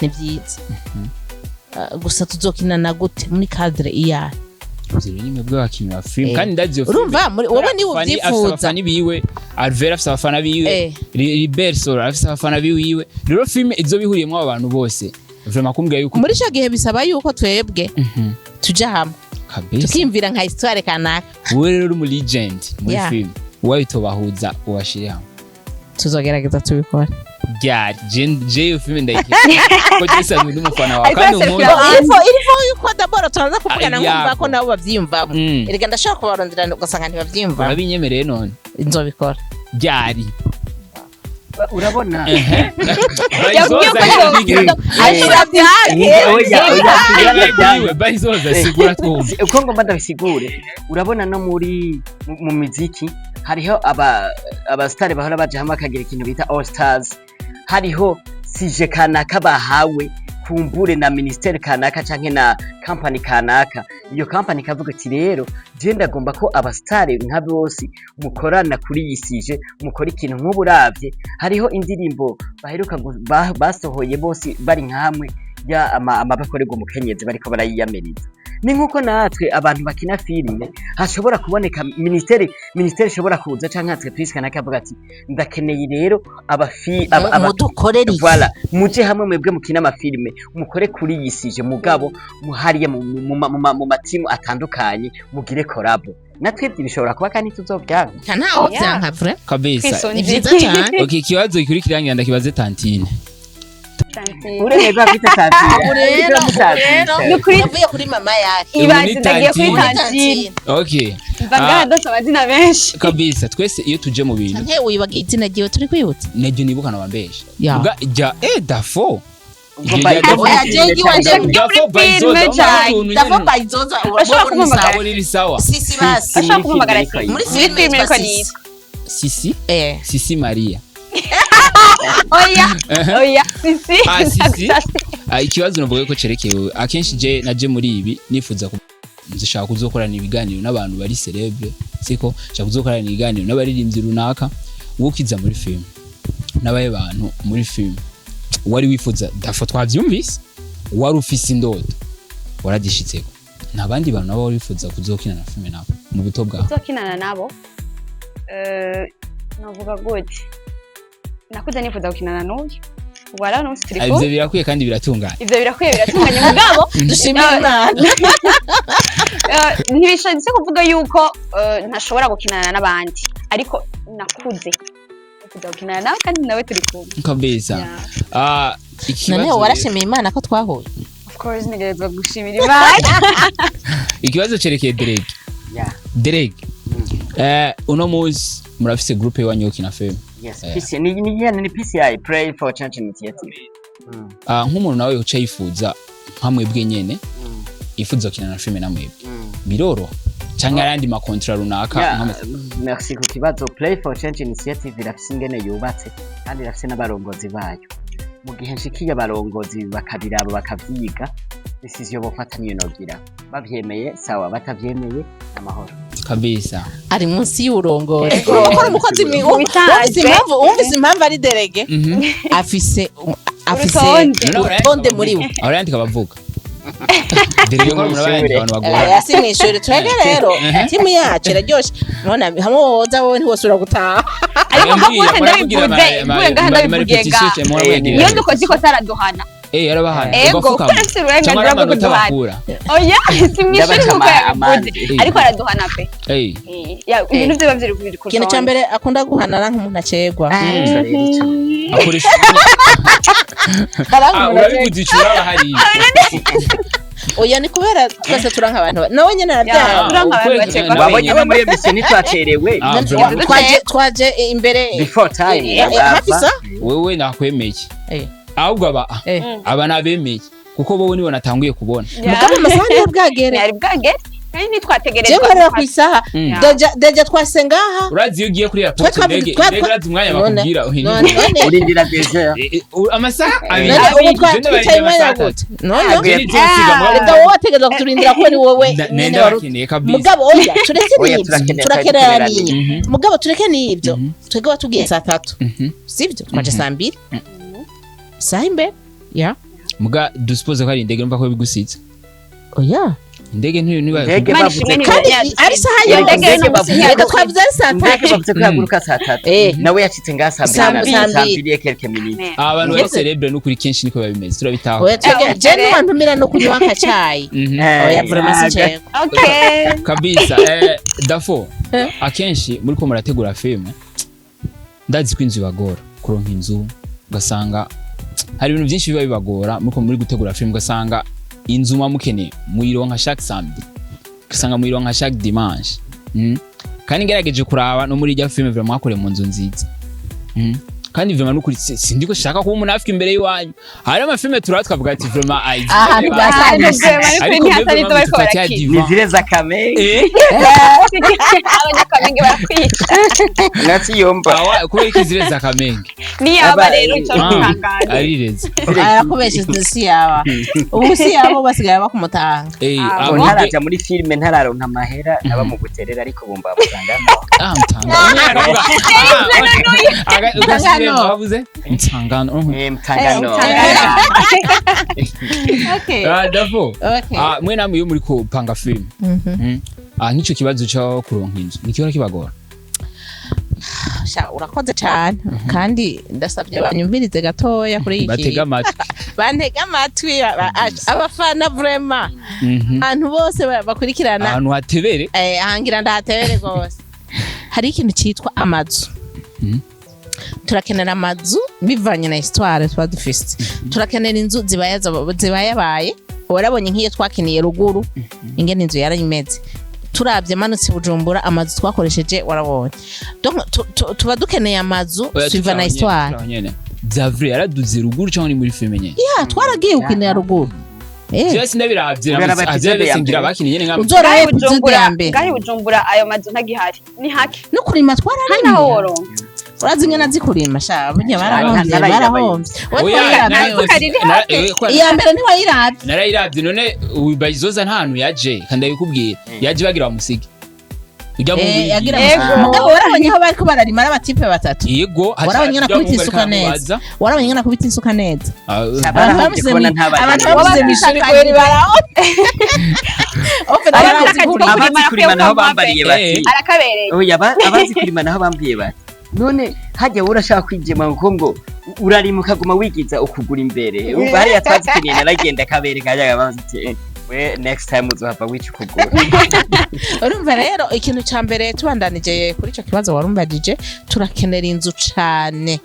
ni byiza. Gusa tuzokinana gute, muri cadre iyahe? Ivyo rero ni mwebwe abakinyi ba filime, kandi ndazi iyo filime. Urumva wowe niwe Fanny afise ubyifuza. abafana biwe, Alvera afise abafana biwe, Libert Sora afise abafana biwiwe. Rero filime izo bihuriyemwo abo bantu bose, vraiment kumbwira yuko Muri ico gihe bisaba yuko twebwe tuja hamwe, tukiyumvira nka histoire kanaka. Wowe rero uri mu legend muri filime, wowe tobahuza ubashire hamwe. Tuzogerageza tubikore. Ryari? Je iyo filime ndayikeneye ko je sanzwe ndi umufana wawe Ariko kandi yaserukira unkunda. abandi. Ilfo yuko d'abord turaza kuvugana, Ah, nkumva yako. ko nabo bavyiyumvamo. Erega ndashobora kubarondera ugasanga ntibavyiyumvamo. Urabinyemereye none? Nzobikora. Ryari? Urabona. Yabwiye ko ashira byake. Oya, oya. Bayizoza, sigura twumve. Uko ngomba ndabisigure, urabona no muri mu miziki hariho abasitari bahora baja hamwe bakagira ikintu bita all stars. Hariho sujet kanaka bahawe kumbure na ministère kanaka canke na company kanaka. Iyo company ikavuga ati rero je ndagomba ko abasitari nka bose mukorana kuri iyi sujet, mukora ikintu. Nk'uburavye hariho indirimbo baheruka basohoye bose bari nka hamwe. Ya amabakorerwa umukenyezi bariko barayiyamiriza. Ni nkuko natwe abantu bakina filime hashobora kuboneka ministeri ishobora kuza, canke entreprise kanaka avuga ati: "Ndakeneye rero abafi Mudukorere iki? Voilà, muje hamwe mwebwe mukina amafilime, mukore kuri iyi sujet, mugabo muhariye mu matimu atandukanye, mugire collabo." Natwe bishobora kuba kandi tuzovyanga. Ntaho Yeah. vyanka vrai. Kabisa. Kwisunza Ni vyiza iki? cyane. Okay, ikibazo gikurikira ngira ndakibaze tantine. Tantine. Uremeye ko afite tantine? Ubu rero Nukuri- navuye kuri mama yake. Ibaze Muri ndagiye kuri tantine. tantine. Okay. Mva ngaha ndose amazina menshi. Kabisa, twese iyo tuje mu bintu Canke wibagiye izina ryiwe turi kwibutsa? Neryo nibuka nabambesha. Ya. Uga jya Dafo. Oya, jewe iwanje Dafo Filime Baizoza. cyane. Davo Baizoza. Bashobora kumpamagara. Abo riri sawa. Sisi basi. Bashobora kumpamagara Sisi. Muri Muri filime filime yitwa niko Sisi. nitwa. Sisi. Sisi Maria. Oya, oya, Sisi. Ah, Sisi. Ah, ikibazo navuga ko cerekeye akenshi je naje muri ibi nifuza nzishaka kuzokorana ibiganiro n'abantu bari célèbre, siko nshaka kuzokorana ibiganiro n'abaririmbyi runaka. Wokiza muri film n'abaye bantu muri film wari wifuza? Dafo twavyumvise, wari ufise indoto waradishitseko. Nta bandi bantu nabo wari wifuza kuzokina na film nabo mu buto bwawe? Uzokinana nabo, novuga gute, nakuze nifuza gukinana n'uyu, ubu rero n'umunsi turi Ah, kumwe. ivyo birakwiye kandi biratunganye. Ivyo birakwiye, biratunganye, mugabo Dushimire Imana. Ntibishatse kuvuga yuko ntashobora gukinana n'abandi, ariko nakuze nifuza gukinana nawe kandi nawe turi kumwe. Kabisa. Yeah. Ah, ikibazo Noneho warashimiye Imana ko twahuye? Of course, ntegerezwa gushimira Imana. Ikibazo cerekeye Derek. Yeah. Derek, uno munsi murafise groupe iwanyu yo gukina film? Yes. Yeah. PC ni PCI, Pray for Change Initiative. Ah, nk'umuntu nawe uca yifuza nka mwebwe nyene, yifuza gukina na filime na mwebwe, biroroha canke ayandi ma contrat runaka? Yeah, merci ku kibazo. Play for Change Initiative irafise ingene yubatse kandi irafise n'abarongozi bayo. Mu gihe nshikiye abarongozi bakabiraba, bakavyiga, décision bofata niyo nogira. Bavyemeye sawa, batavyemeye amahoro. Kabisa. Ari munsi y'uburongozi kuko ari umukozi Bisanzwe. Wumvise impamvu ari délégué? Afise Urutonde. urutonde muri we. Ahora yandika abavuga délégué ko muraba yandika abantu bagora. Aya si mw'ishuri. Twebwe rero timu yacu iraryoshe, none hamwe woza wowe ntiwosubira gutaha. Ariko nka bose ndabivuze, mvuye ngaha ndabivugiye ngaha, iyo dukoze ikosa araduhana. Eh, yarabahana? Ego, kuko arafise uburenganzira bwo amanota kuduhana. bakura? Oya, si mw'ishuri Ndabaca nkuko yabivuze, amande. ariko araduhana pe. Ya, ibintu vyiwe biri ku Ikintu cya rutonde. mbere akunda guhana nk'umuntu acegwa. Ico rero ico. Akoresha Ara ah nk'umuntu acegwa. urabivuze ico uraba hariya. Oya, ni kubera twese turanka abantu nawe nyene arabyara. Turanka abantu ukwezi- bacegwa. nawe Wabonye no muri emission ntitwacerewe. Ah, vraiment. Twaje imbere Before time. Hafi sa Wewe nakwemeye. Ahubwo aba aba nabemeye kuko bowe nibo natanguye kubona. Mugabo amasaha niyo bwagere. Ntiyari bwagere kandi Jewe ntitwategerezwa. nkorera ku isaha. Déjà twase ngaha. Urazi iyo ugiye kuri airport, indege, urazi umwanya bakubwira? None Urindira déjà. Amasaha 2. None ubu Je ndabarindira twicaye umwanya amasaha gute? 3. None Je nizosiga mugabo. reka wowe wategerezwa kuturindira ko ni wowe nyene Nenda wari bakeneye kabisa. mugabo oya, tureke Oya, n'ibyo. turakenera, Turakenera. Mugabo tureke n'ibyo. Twebwe watubwiye saa 3, sibyo? Twaje saa 2, saha imbere ya. Muga dusuppose ko ari indege, numva ko bigusize. Oya. Indege ntiba Indege Imana bavuze ishimwe ko Kandi ntiyadusize. ari isaha Indege yose. bavuze Reka twavuze ari saa Indege tatu bavuze ko yaguruka saa 3. Nawe yacitse ngaha saa 2 Saa na saa mbiri. mbiri et quelques minutes. Abantu bari Ngeze. célèbre n'ukuri kenshi niko biba bimeze, turabitaho. Oya, twebwe je ntiwantumira no kunywa akacayi. Oya, vraiment si cego. Okay. Kabisa. Dafo, akenshi muri ko murategura filime, ndazi ko inzu ibagora kuronka inzu, ugasanga hari ibintu byinshi biba bibagora muri ko muri gutegura filime, ugasanga inzu muba mukeneye muyironka chaque samedi, ugasanga muyironka chaque dimanche. Kandi ngerageje kuraba no muri irya filime, vraiment mwakoreye mu nzu nziza. Kandi vraiment nukuri sindiko shaka kuba umunafiki imbere y'iwanyu. Hari amafilime turaba tukavuga ati vraiment Ahantu bwasanze. ariko Ntihasa mwebwe n'ibyo bariko mudufatiye barakina. Ni divan. zile za Kamenge. Kamenge barakwica. Nasiyomba. Awa, kubera iki zireza Kamenge? Niyaba rero ico Ah, ntangaje. Arireza. Arakubeshe, si yaba ubu, si yabo basigaye bakumutanga. Eh, Ah, Ubu ah, ntaraja muri filime, ntararonka amahera, naba mu Buterere, ariko bumva mutangano. Ah, Mtangano. Mtangano. Bavuze Mtangano. Eh, Mtangano. Okay. Ah, Davo. Okay. Ah, mwe namwe iyo muri kupanga film. Ah, nk'ico kibazo cyo kuronka inzu nikihora kibagora? Sha, urakoze cyane, kandi ndasabye banyumvirize gatoya kuri iki. Batega amatwi. Bantega amatwi, abafana vraiment, abantu bose bakurikirana. Ahantu hatebere. Eh, ahangira ndahatebere rwose. Hari ikintu cyitwa amazu. Turakenera amazu bivanye na histoire tuba dufise. Turakenera inzu zibayabaye. Warabonye nk'iyo twakiniye ruguru ingene inzu yari imeze. Turabye manutse Bujumbura, amazu twakoresheje warabonye. Donc tuba dukeneye amazu Oya, suivant na histoire. turaho nyene. Zavre yaraduze ruguru cyangwa ni muri filime nyene? Ya, twaragiye gukinira ruguru. Eh. Jewe sindabiravye. Uraraba episode ya ngira mbere. bakinye nyene nka Uzorabe Ngaho episode ya Bujumbura, mbere. ngaho i Bujumbura ayo mazu ntagihari, ni hake. No kurima Hano twararimye. aho woronka. Urazi ingene zikurima sha, burya barahombye. Narayirabaye. Barahombye. Wowe Oya, ntiwayiravye yose. Iya mbere ntiwayiravye. Narayiravye. None ubu Bayizoza nta hantu yaje, kandi ndabikubwira, yaje bagira bamusige ujya mu Eh, yagira Yego. mugabo warabonye aho bariko bararima ari abatipe batatu. Yego. Warabonye ingene akubita isuka neza. Warabonye ingene akubita isuka neza. Abantu Barahombye bamusize kubona ntabageni. abantu bamusize mw'ishuri kweri barahombye. Ofe, Abazi narazi kurima. Abazi kurima naho bambariye bati Arakabereye. Oya, abazi kurima naho bambwiye bati none hajya wowe urashaka kwigema ngo urarima ukaguma wigiza ukugura imbere. Umva, hariya twazikiniye, naragenda kabereka, hajyaga bavuze ati "Eh, we next time uzohava wica ukuguru." Urumva rero, ikintu ca mbere, tubandanije kuri ico kibazo warumbajije, turakenera inzu cane.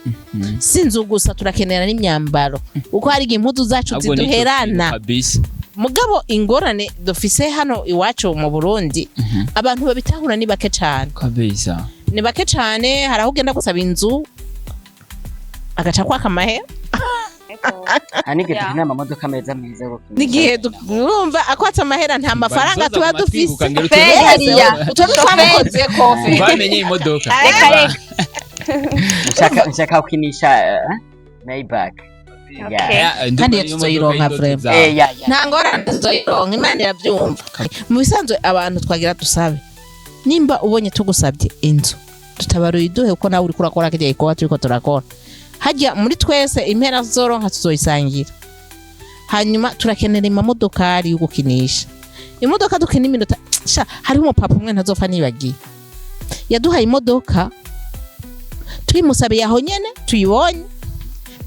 Si inzu gusa, turakenera n'imyambaro, kuko hari igihe impuzu zacu ziduherana. Kabisa. Mugabo ingorane dufise hano iwacu mu Burundi, abantu babitahura ni bake cane. Kabisa. Ni bake cane. Hari aho ugenda gusaba inzu agaca kwaka amahera. Hari n'igihe Ya. dukenera amamodoka meza meza yo gukinisha. N'igihe urumva akwatse amahera, nta mafaranga Bayizoza tuba guma dufise. twibuka ngero Hariya. Utwo twamukoze kofe. Bamenye imodoka. Reka reka. Nshaka gukinisha Maybach. Yeah. Okay. Kandi iyo tuzoyironka vraiment. Eh, ya. Nta ngorane, tuzoyironka, Imana irabyumva. Mu bisanzwe abantu twagira dusabe, nimba ubonye tugusabye inzu, tutabaruye, iduhe, kuko nawe uriko urakora kirya gikorwa turiko turakora. Hajya muri twese impera zoronka tuzoyisangira. Hanyuma turakenera amamodokari yo gukinisha, imodoka dukina iminota. Sha, hariho umupapa umwe ntazopfa nibagiye, yaduhaye imodoka tuyimusabiye aho nyene tuyibonye.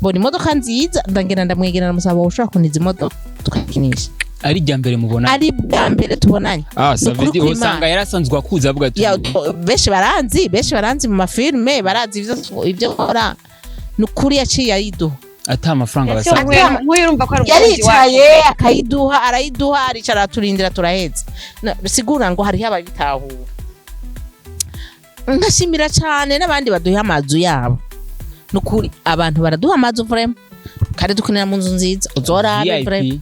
Mbona imodoka nziza, ndagenda ndamwegera, ndamusaba: "Wowe ushobora kuniza imodoka tukayikinisha?" Ari irya mbere mubona? Ari bwa mbere tubonanye. Ah, Ni ukuri Savedi kw'Imana. usanga yarasanzwe akuza avuga ati Ya, benshi baranzi, benshi baranzi mu mafilme, barazi ivyo nkora. Ni ukuri yaciye ayiduha. Ata amafaranga Ese basabwa. nk'uyu urumva ko ari umukunzi wacu. Yaricaye akayiduha, arayiduha, aricara araturindira, turaheza. Bisigura ngo hariho ababitahura. Nkashimira cyane n'abandi baduha amazu yabo. Ni ukuri abantu baraduha amazu vraiment, kandi dukenera mu nzu nziza, uzorabe VIP. vraiment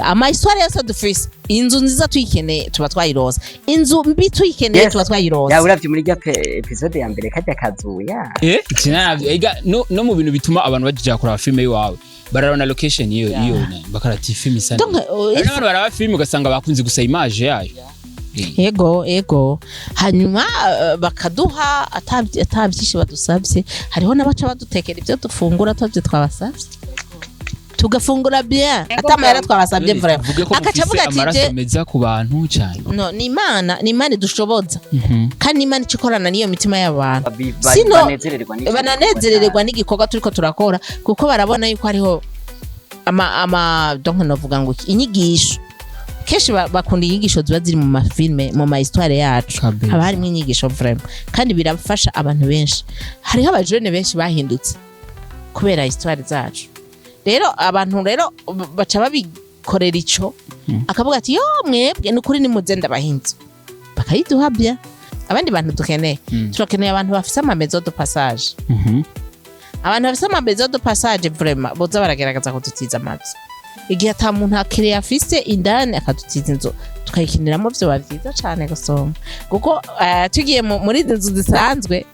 ama histoire yose dufise. Inzu nziza tuyikeneye tuba twayiroza, inzu mbi tuyikeneye Yes. tuba twayiroza. Ya, uravye muri rya episode ya mbere kajya kazu ya. Eh, sinavyo. Ega no mu bintu bituma abantu baja kuraba filime iwawe, bararabona location iyo bakarati filime isa Donc, neza. Hari n'abantu baraba filime ugasanga bakunze gusa image yayo. Yego, hanyuma bakaduha ata byinshi badusabye. Hariho n'abaca badutekera ibyo dufungura tubyo twabasabye, tugafungura bien. Yego, Ata amahera vraiment. twabasabye vraiment. Tuvuge ko Akaca mufise avuga ati amaraso je meza ku bantu cyane. No, ni Imana, ni Imana idushoboza, kandi Imana ica ikorana n'iyo mitima y'abantu. Sino Banezererwa n'icyo bananezererwa n'igikorwa turiko turakora, kuko barabona yuko hariho ama donc novuga ngo iki, inyigisho. Kenshi bakunda inyigisho ziba ziri mu mafilme, mu ma histoire yacu. Kabisa. Haba harimo inyigisho vraiment, kandi birafasha abantu benshi. Hariho abajene benshi bahindutse kubera histoire zacu. Rero abantu rero baca babikorera ico, akavuga ati: "Yo mwebwe ni ukuri nimuze ndabahinze," bakayiduha bya. Abandi bantu dukeneye, turakeneye abantu bafise ama maison de passage. Abantu bafise ama maison de passage vraiment boza baragerageza kudutiza amazu. Igihe ata muntu akiriye afise indani, akadutiza inzu tukayikiniramo, vyoba vyiza cane gusoma, kuko tugiye muri izi nzu zisanzwe,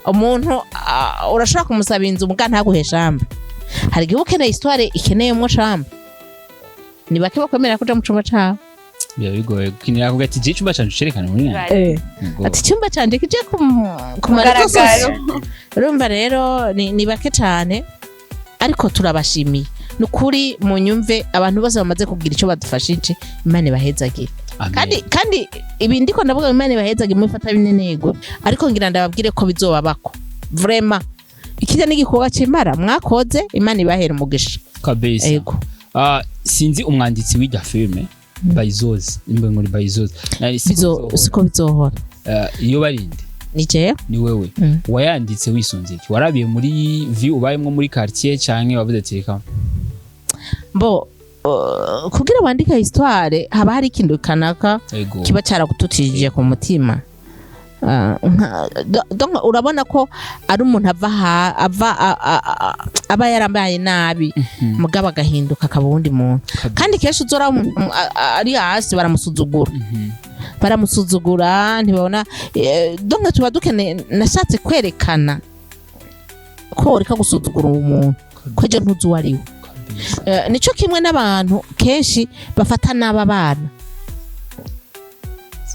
umuntu urashobora kumusaba inzu muga ntaguhe chambre. Hari igihe uba ukeneye histoire ikeneyemwo chambre, ni bake bakwemera kuja mu cumba cabo. Biba bigoye gukinira kuvuga ati je icumba canje ucerekane muri nani. Ngo- Ati icyumba canje kije ku marezo. Mugaragaro. Urumva rero ni bake cane, ariko turabashimiye ni ukuri. Munyumve, abantu bose bamaze kugira icyo badufashije, Imana ibahezagire. Amen. Kandi ibi ndiko ndavuga, Imana ibahezagire, mubifata binenegwe, ariko ngira ndababwire ko bizobabako vraiment. Ikijya n'igikorwa c'Imana mwakoze, Imana ibahera umugisha. Kabisa. Ego. Ah, sinzi umwanditsi w'irya filme Bayizoza, imbe ngo ni Bayizoza. Nari siko Bizo bizohora. Siko bizohora. Iyo barinde? Ni jewe. Ni wewe? Wayanditse wisunze iki? Warabiye muri vie ubayemwo muri quartier, canke wavuze ati reka? Bo kugira wandike histoire haba hari ikintu kanaka kiba caragututije ku mutima. Donc urabona ko ari umuntu ava ava aba yarambaye nabi, mugabo agahinduka akaba uwundi muntu. Kandi kenshi uzora umuntu ari hasi baramusuzugura, baramusuzugura, ntibabona. Donc tuba dukeneye, nashatse kwerekana ko ureka gusuzugura uwo muntu, ko ejo ntuzi uwo ari we. Nico kimwe n'abantu kenshi bafata n'aba bana.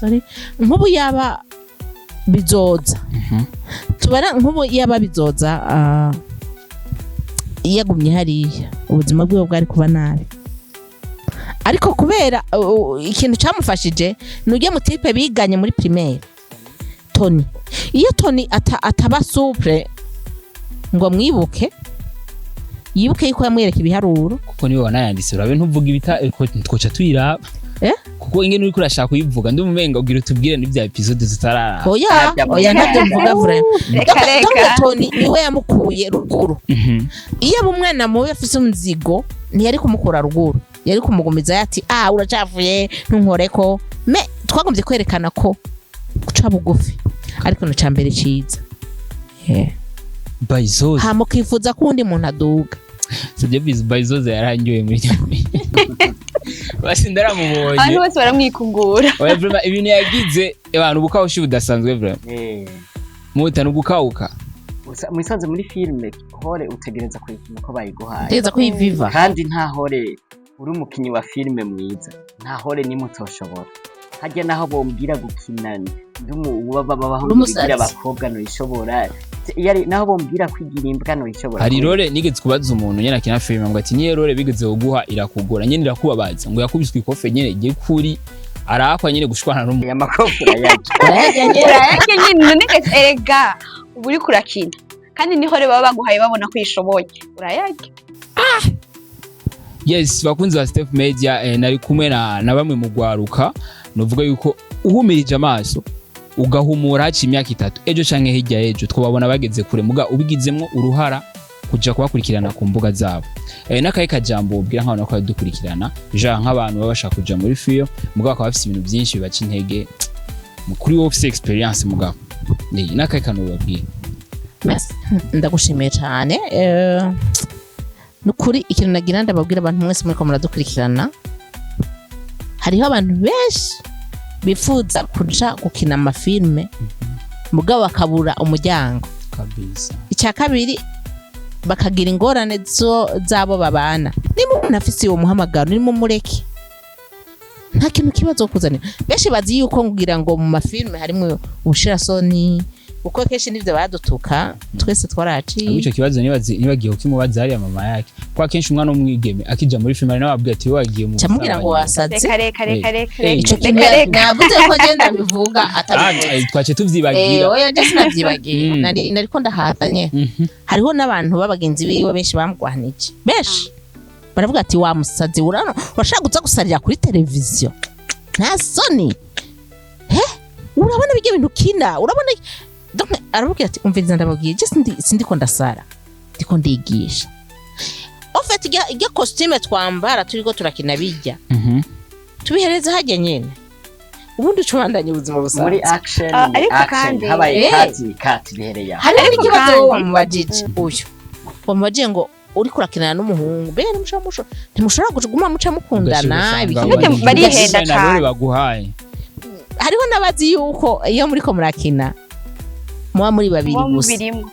Sorry, nk'ubu yaba bizoza, tubara nk'ubu yaba bizoza yagumye hariya, ubuzima bwiwe bwari kuba nabi. Ariko kubera ikintu cyamufashije ni ujya mu type biganye muri primaire, Tony. Iyo Tony ataba souple ngo mwibuke, yibuke yuko yamwereka ibiharuro. Kuko niwe wanayanditse, urabe ntuvuga ibita ko twoca tuyiraba. Eh? Kuko ingene uriko urashaka kuyivuga, ndumva umenga ugira utubwire n'ibya episode zitarara. Oya, oya, ntabyo mvuga vraiment. Reka. Donc Reka. Tony niwe yamukuye ruguru. Iyo aba umwana mubi afise umuzigo, ntiyari kumukura ruguru, yari kumugumiza ati: "Ah, uracafuye, ntunkoreko." Mais twagombye kwerekana ko guca bugufi ariko ikintu ca mbere ciza. Yeah. Bayizoza. Hama ukifuza ko uwundi muntu aduga. Sibyo, Bayizoza yarangiwe muri basi ndaramubonye. Abantu bose baramwikungura. Oya, vraiment ibintu yagize abantu ubukawushi budasanzwe vraiment. Muta n'ugukawuka. Musanze muri filime rôle utegereza kuyikina uko bayiguhaye. Utegereza kuyiviva. Kandi nta rôle, uri umukinyi wa filime mwiza, nta rôle nimwe utoshobora. Harya naho bombwira gukina babaho Uri bigira umusazi. abakobwa noyishobora. Iyo naho bombwira kwigira imbwa noyishobora. Hari rôle nigeze kubaza umuntu nyene akina filime, ngo ati niyo rôle bigeze kuguha irakugora nyene, irakubabaza, ngo yakubiswe ikofe nyene igiye kuri arakwa nyene gushwana n'umuntu. Aya makofi urayarya. Urayarya nyene. Urayarya nyine. None erega uba uriko urakina, kandi niho rero baba baguhaye babona ko uyishoboye, urayarya. Yes, bakunzi ba Step Media, nari kumwe na bamwe mu gwaruka. Novuga yuko uhumirije amaso ugahumura, haciye imyaka 3, ejo canke hirya ejo, twababona bageze kure, muga ubigizemwo uruhara kuja kubakurikirana ku mbuga zabo. N'akahe kajambo ubwira nk'abantu bakaba dukurikirana, ja nk'abantu baba bashaka kuja muri film, mugabo bakaba bafise ibintu byinshi bibaca intege? Kuri wowe ufise experience, mugabo n'akahe kantu ubabwira? Merci. Ndagushimiye cyane. Nukuri ikintu nagira ndababwira abantu mwese muriko muradukurikirana, hariho abantu benshi bifuza kuja gukina amafilme, mugabo bakabura umuryango. Icya kabiri, bakagira ingorane zo zabo babana. Niba umuntu afise uwo muhamagaro, ni mumureke, nta kintu kibazo kuzanira. Benshi bazi yuko ngira ngo mu mafilme harimo ubushirasoni, kuko kenshi nivyo badutuka, twese twaraciye. Ahubwo ico kibazo nibagiye kukimubaza hariya mama yake, kuko akenshi umwana w'umwigeme akija muri filime, hari n'ababwira ati: "Wowe wagiye mu Camubwira ngo busambanyi." wasaze. Reka, reka, reka, reka. Ico Reka. kintu Reka. navuze ko ngenda bivuga atabivuze. Twace tuvyibagira. Oya, je sinavyibagiye. Nariko ndahatanye. Hariho n'abantu b'abagenzi biwe benshi bamugwanije, benshi baravuga ati: "Wa musazi, urano urashaka kuza gusarira kuri televiziyo, nta soni? He, urabona bijya bintu ukina, urabona?" Donc arababwira ati: "Umviriza, ndababwiye, je sindiko ndasara, ndiko ndigisha. En fait irya costume twambara turiko turakina bijya, tubihereza hajya nyene, ubundi ucubandanye ubuzima Muri busanzwe." action Ah, ni ariko action. kandi- Habaye cut, cut, bihereye aho. Hariho Ariko n'ikibazo kandi- wowe wamubajije, uyu wamubajije ngo Uriko urakinana n'umuhungu, mbega ntimushobora kuguma muca mukundana. Barihenda cane. Baguhaye. Hariho n'abazi yuko iyo muriko murakina muba muri babiri Muba gusa. mubirimo.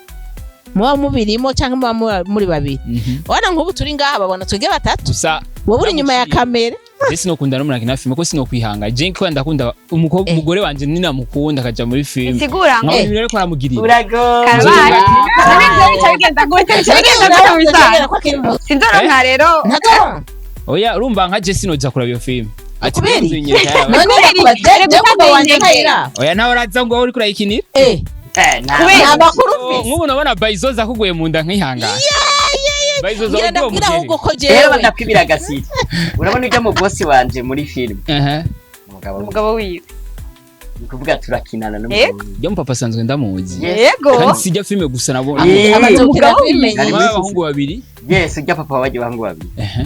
Muba mubirimo cyangwa muba muri babiri. Ubona nk'ubu turi ngaha, babona twebwe batatu. Gusa Wowe uri inyuma ya Namuciye. kamera. Je sinokunda n'umuntu akina filime, ko sinokwihanga. Je ko ndakunda umukobwa, umugore wanje ninamukunda akaja muri filime, Bisigura ngo nkaho ibintu ariko aramugirira. Urago. Karabaye. None ivyo bica bigenda gute? Bica bigenda gute mu bisanzwe? Sinzoronka rero. Ntazoronka. Oya, urumva nka je sinoja kuraba iyo filime ati Kubera iki? nzinyinyereka yawe. None Kubera iki? je umugabo wanje ntayira. Oya, nawe uraza ngo uriko urayikinira. Kubera Nta makuru mfise. Nk'ubu nabona Bayizoza akuguye mu nda nkihangana. Bayizoza Ngira uwo ndabwira mugeri. ahubwo ko Rero jewe badakwibira agasiri, urabona ujya mu bosi wanje muri filime, Ehe. umugabo. Umugabo wiwe. Ni kuvuga turakinana n'umugabo. Yo mupapa asanzwe ndamuzi. Yes. Yego. Kandi sijya filime gusa nabona. Amaze gukina Umugabo filime Ari nyinshi. muri Abahungu babiri. Yes, ujya papa waje bahungu babiri. Ehe.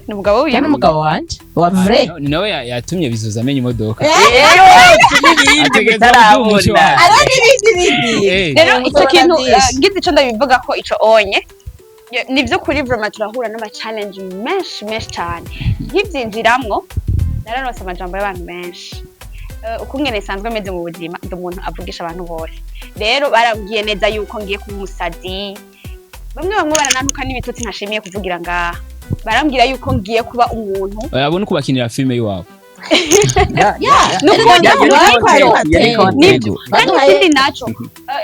Ni umugabo wiwe. Cyane umugabo wanje wa vrai. Ni nawe yatumye Bizoza amenya imodoka. N'ibindi Ategereza kuduha umuco mutarabona. wayo. Hariho n'ibindi bindi. Rero icyo kintu, Byinshi. ngize icyo ndabivuga ko ico onye ni byo kuri vraiment turahura n'ama challenge menshi menshi cyane. Nkibyinjiramwo nararonse amajambo y'abantu benshi. Ukungene nsanzwe meze mu buzima, ndi umuntu avugisha abantu bose. Rero barambwiye neza yuko ngiye kuba umusazi. Bamwe bamwe baranantuka n'ibitutsi ntashimiye kuvugira ngaha. Barambwira yuko ngiye kuba umuntu Urabona uko bakinira filime y'iwabo. Nuko Yari content. Nibyo. Kandi Yego.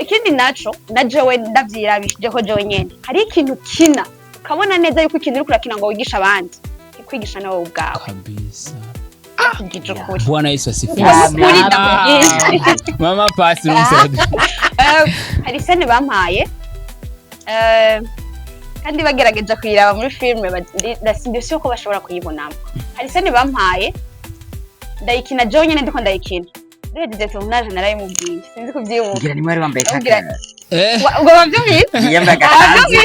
ikindi naco na jewe ndavyirabishije ko jewe nyene hari ikintu kina ukabona neza yuko ikintu uriko urakina ngo wigishe abandi, kikwigisha nawe ubwawe. Kabisa. Kubwije ukuri. Bwana Yesu asifiwe. Uko nukuri ndakubwira. Mama pasi n'umusazi. Hari scène bampaye, kandi bagerageje kuyiraba muri filime, ndasi ko bashobora kuyibonamo. Hari scène bampaye ndayikina jewe nyene, ndiko ndayikina, duhejeje tournage narayimubwiye, sinzi kubyibuka. Ngira nimwe wari wambaye Ndamubwira- kaka. Ubwo bavyumvise. Yambaye agakanzu.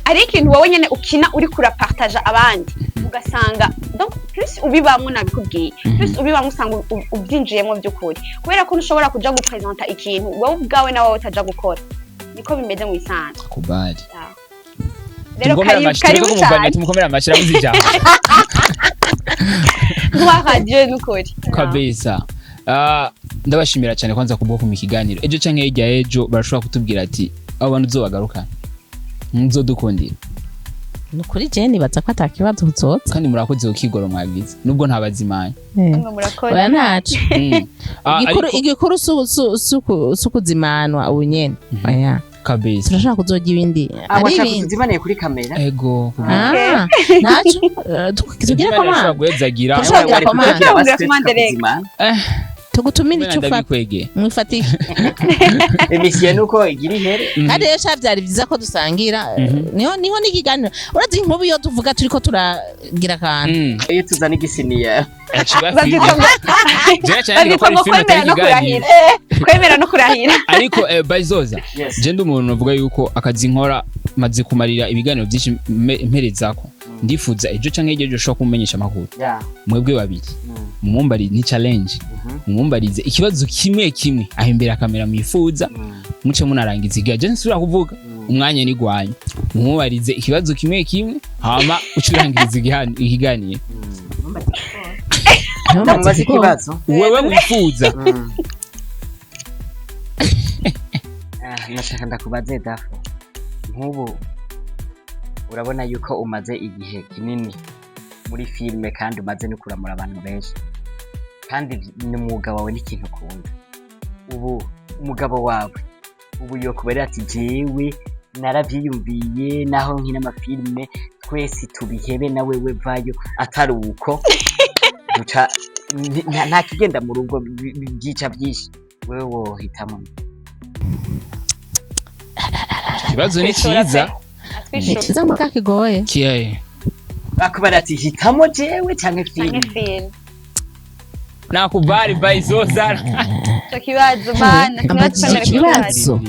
Hari ikintu wowe nyene ukina uriko urapartaja abandi, ugasanga donc plus ubibamwo, nabikubwiye, plus ubibamwo usanga ubyinjiyemo by'ukuri, kubera ko ntushobora kuja gupresenta ikintu wowe ubwawe nawe utaja gukora. Niko bimeze mu isanzwe. Kubali. Rero Tumukomere karibu amashyi, karibu tureke kumuvanya, cyane. tumukomere amashyi, arabuze ijambo. Gloire à Dieu, nukuri. Kabisa. Ah, ndabashimira cyane kwanza kubwo kuma ikiganiro. Ejo canke hirya y'ejo barashobora kutubwira ati abo bantu uzobagarukana, muzodukundira. Ni ukuri, je nibaza ko atakibazo uzoza. Kandi murakoze ukigoro mwagize nubwo ntabazimanye. Mwe murakoze. Oya, ntaco. Ah, Igikuru ariko igikuru su kuzimanwa ubu nyene, oya. Kabisa. Turashaka kuzojya ibindi. Abo Hari ashaka ibindi. kuzibaniye kuri kamera. Ego. Ah, ntaco. Tugire Imana irashobora commande. guhezagira. Turashobora kugira commande. Turashobora kugira commande reka. Tugutumire icyo ufata. Ndabikwegeye. Mwifatike. Emisiyo nuko igira ihere. Kandi rero sha byari byiza ko dusangira. Niho n'ikiganiro, urazi nk'ubu iyo tuvuga turiko turagira akantu. Iyo tuzana igisiniya. Babyita ngo Jewe cyane babyita ko ngo filime atari kwemera no ikiganiro. kurahira, kwemera no kurahira. Ariko Bayizoza, Yes. je ndi umuntu uvuga yuko akazi nkora maze kumarira ibiganiro byinshi mperezako. Ndifuza ejo canke hirya y'ejo ushobora kumenyesha amakuru. Mwebwe babiri, mumumbarize, ni challenge, mumumbarize ikibazo kimwe kimwe aho imbere ya kamera mwifuza, muce munarangiza igihe. Je nsubira kuvuga, umwanya ni gwanyu. Mumubarize ikibazo kimwe kimwe, hama uce urangiriza ikiganiro. Ndamubaza ikibazo. Wewe wifuza. Ah, nashaka ndakubaze Dafo, nk'ubu urabona yuko umaze igihe kinini muri filime kandi umaze no kuramura abantu benshi, kandi ni umwuga wawe n'ikintu ukunda. Ubu umugabo wawe ubu yokubarira ati jewe naravyiyumviye naho nkina amafilime, twese tubihebe na wewe vayo, atari uko duca nta kigenda mu rugo, byica byinshi, wewe wohitamo? Ikibazo ni cyiza. Ni cyiza muga kigoye. Kiyaye. Bakubara ati hitamo jewe canke Canke filime. Filime. Nakubali, Bayizoza. Ico kibazo mana. Ambajije ikibazo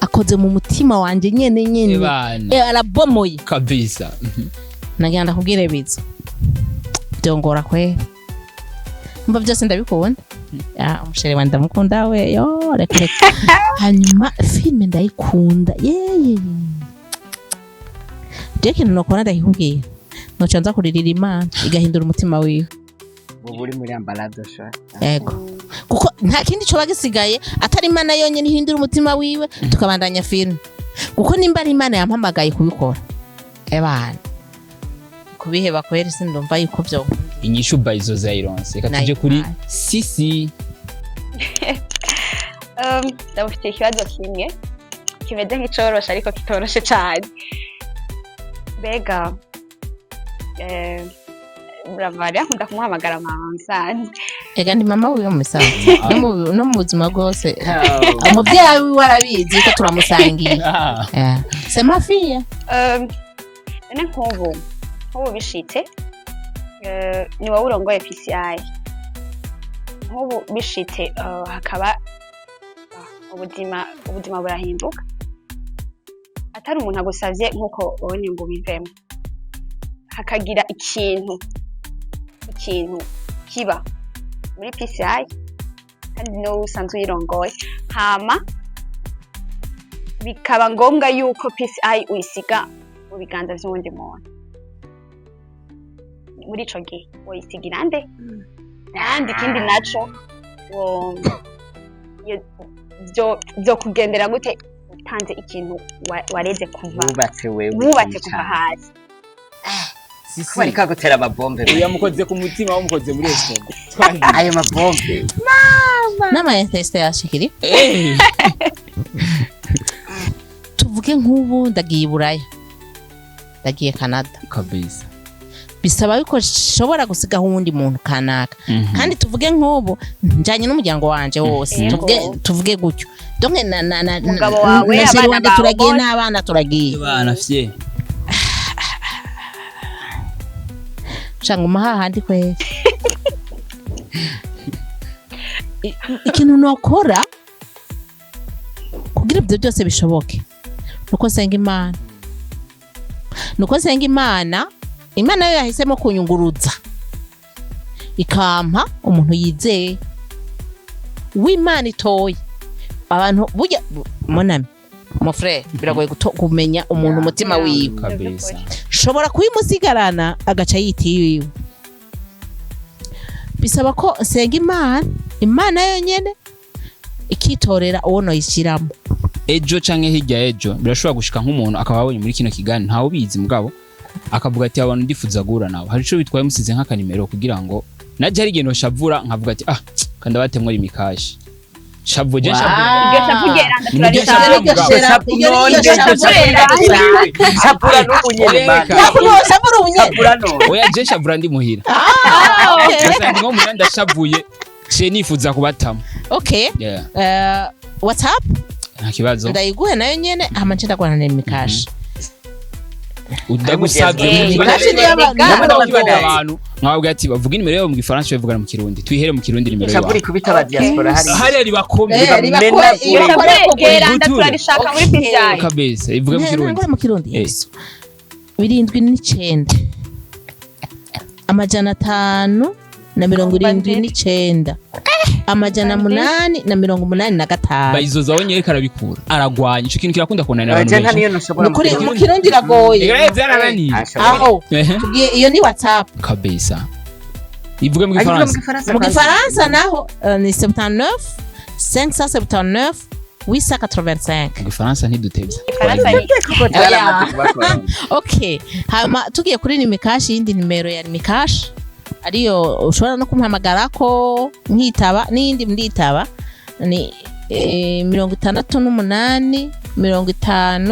akoze mu mutima wanje nyene nyene. Ebana. Arabomoye. Kabisa. Nagira ndakubwire bizo byongora kwera, mba byose ndabikunda. Ah, umuchéri wanje ndamukunda we, yo reka reka. Hanyuma filime ndayikunda yeye. Je ikintu nokora ndakikubwira, noca nza kuririra Imana igahindura umutima wiwe. Ubu uri muri ambalado sha. Ego, kuko nta kindi coba gisigaye atari Imana yonyine ihindura umutima wiwe, tukabandanya filime, kuko nimba ari Imana yampamagaye kubikora, ebana kubiheba kweri sindumva yuko vyo. Inyishu bayizo zayironse. Reka tuje kuri Sisi. Ndamufitiye ikibazo kimwe kimeze nk'icoroshe ariko kitoroshe cyane. Mbega Buravari akunda kumuhamagara mama musanzwe? Ega ni mama wiwe mu misanzu, no mu buzima bwose umuvyeyi wiwe arabizi ko turamusangiye. Yeah. C'est ma fille. None nk'ubu bishitse, ni wowe urongoye PCI, nk'ubu bishitse hakaba ubuzima burahinduka, atari umuntu agusavye nk'uko wowe ngo ubivemo, hakagira ikintu kiba muri PCI kandi niwowe usanzwe uyirongoye, hama bikaba ngombwa yuko PCI uyisiga mu biganza vy'uwundi muntu, muri ico gihe woyisigira nde? Kandi ikindi naco, vyo kugendera gute utanze ikintu wareze kuva wubatse wewe wubatse kuva hasi? Kuba ariko agutera amabombe. Yamukoze ku mutima, wamukoze muri estomac. Ayo mabombe. N'ama intestin yashikiri. Tuvuge nk'ubu ndagiye i Buraya, ndagiye Canada, bisaba yuko nshobora gusigaho uwundi muntu kanaka. Kandi tuvuge nk'ubu njanye n'umuryango wanje wose, tuvuge gutyo, donc na Umugabo wawe, na chéri abana wanje bawe turagiye bose. N'abana turagiye. Bana fye. Shanga hahandi kweri. Ikintu nokora kugira ibyo byose bishoboke nuko nsenga Imana, nuko nsenga Imana. Imana yo yahisemo kunyunguruza ikampa umuntu yizeye w'Imana itoye. Abantu burya, mon ami, mon frère, biragoye kumenya umuntu umutima wiwe. Shobora kuyimusigarana agaca yita iwiwe. Bisaba ko nsenga Imana, Imana yonyene ikitorera uwo noyishyiramo. Ejo canke hirya ejo birashobora gushika nk'umuntu akaba abonye muri kino kiganiro, ntawe ubizi, mugabo akavuga ati: "Abantu ndifuza guhura nawe." Hari ico bitwaye musize nk'akanimero kugira ngo naje hari igihe noshavura nkavuga ati: "Ah, kandi abatemwe imikashi shavu je shavu." Iryo shavu geranda Ni iryo turarishaka. shavu mugabo. Shavura n'ubu nyene man. Shavura ubu nyene. Shavura none. Oya, je shavura ndi muhira. Gusa ndi nko muhira ndashavuye, ciye nifuza kubatamo. Okay. Yeah. WhatsApp Nta kibazo. ndayiguhe nayo nyene, hama nce ndagwana na mikashi. Ndagusabye. Mikashi niyo Ndabona abantu nkababwira ati bavuga inimero yabo mu Gifaransa, bavugana mu Kirundi, twihere mu Kirundi nimero Shavura yabo. ikubita aba diaspora hari. Hariya ribakome. Iyo Iryo shavu geranda Guture. turarishaka muri PCI. Kabisa, ivuge mu Kirundi. Ntangure mu Kirundi. Yesu. 79 579 885. Bayizoza we nyereka arabikura, aragwanya ico kintu kirakunda kunanira abantu Je nta benshi. niyo ntushobora. Nukuri mu Kirundi iragoye. Ega byarananiye. Aho tugiye, iyo ni WhatsApp. Kabisa, ivuge mu Gifaransa. Mu Gifaransa naho ni 79 579 885. Mu Gifaransa ntidutevye. Igifaransa ni Kuko twaramaze kubakora. Okay, hama tugiye kuri Lumicash, yindi nimero ya Lumicash ariyo ushobora no kumpamagara ko nkitaba, n'iyindi nditaba, ni 68 50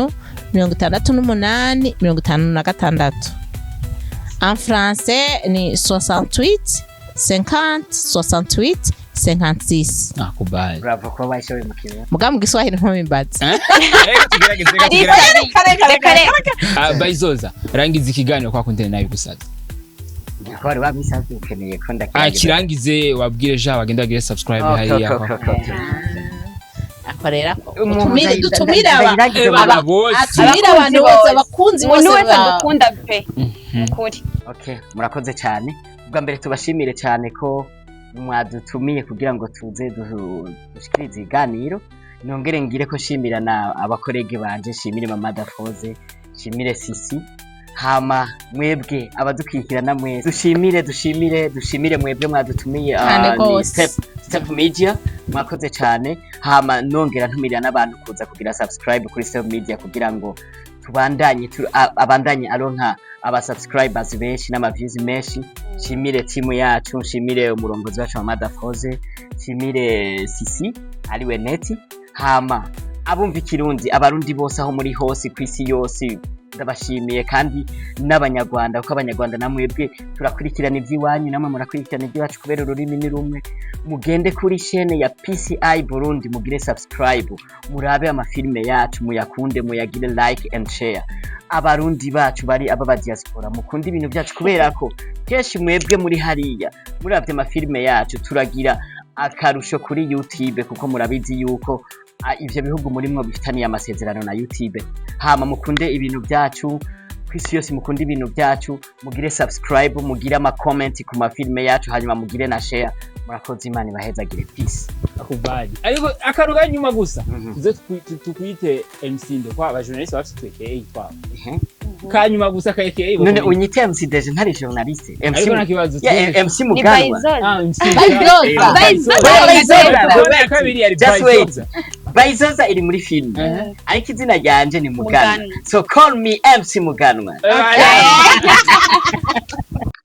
68 56. En français ni 68 50 68 56. Nakubali. Bravo kuba bashoboye mu Kirundi. Muga mu Giswahili ntumimbaze. Reka tugerageze, reka tugerageze. Reka reka. Ah, Bayizoza, rangiza ikiganiro kwa kuntene nabi gusaza. Ko wari wabisabye, ukeneye ko Ah, ndakirangiza. kirangize, wabwire ja bagenda bagire subscribe hariya. Okay. Akorera ko Umuntu utumire, dutumire aba ndayirangize. Bana bose. Atumire abantu bose, abakunzi bose. Umuntu wese agukunda pe, ukuri. Okay, murakoze cyane. Ubwa mbere tubashimire cyane ko mwadutumiye kugira ngo tuze dushikirize ibiganiro. Nongere ngire ko nshimira na abakorege banje, nshimire Mama Dafoze, nshimire Sisi. Hama mwebwe abadukurikirana mwese, dushimire, dushimire, dushimire mwebwe mwadutumiye. Cane Ni gose. Step Media, mwakoze cane. Hama nongera ntumirira n'abantu kuza kugira subscribe kuri Step Media kugira ngo tubandanye abandanye aronka aba subscribers benshi n'ama views menshi. Nshimire timu yacu, nshimire umurongozi wacu Mama Foze, nshimire Sisi ariwe Neti. Hama abumva Ikirundi, Abarundi bose aho muri hose ku isi yose, ndabashimiye, kandi n'Abanyarwanda, kuko Abanyarwanda namwebwe turakurikirana iby'iwanyu, namwe murakurikirana iby'iwacu kubera ururimi ni rumwe. Mugende kuri chaîne ya PCI Burundi, mugire subscribe, murabe amafilme yacu, muyakunde, muyagire like and share. Abarundi bacu bari aba diaspora, mukunde ibintu byacu, kubera ko kenshi mwebwe muri hariya muravye amafilme yacu turagira akarusho kuri YouTube, kuko murabizi yuko ivyo bihugu murimwo bifitaniye amasezerano na YouTube. Hama mukunde ibintu byacu kwisi yose, mukunde ibintu byacu, mugire subscribe, mugire ama comment ku mafilme yacu, hanyuma mugire na share. Murakoze, Imana ibahezagire. Peace. Akubali, ariko akantu kanyuma gusa, tuze tukwite MC ndo kwa aba journaliste bafite AKA twabo. Kanyuma gusa ka AKA. None unyite MC deje ntari journaliste MC? Ariko nta kibazo. Yeah, MC Ni Muganwa. Baizoza. Ah, MC. Baizoza. Baizoza. Baizoza. Ya kabiri yari Just wait. Baizoza. Baizoza iri muri film, ariko izina ryanje ni Muganwa. Muganwa. So call me MC Muganwa.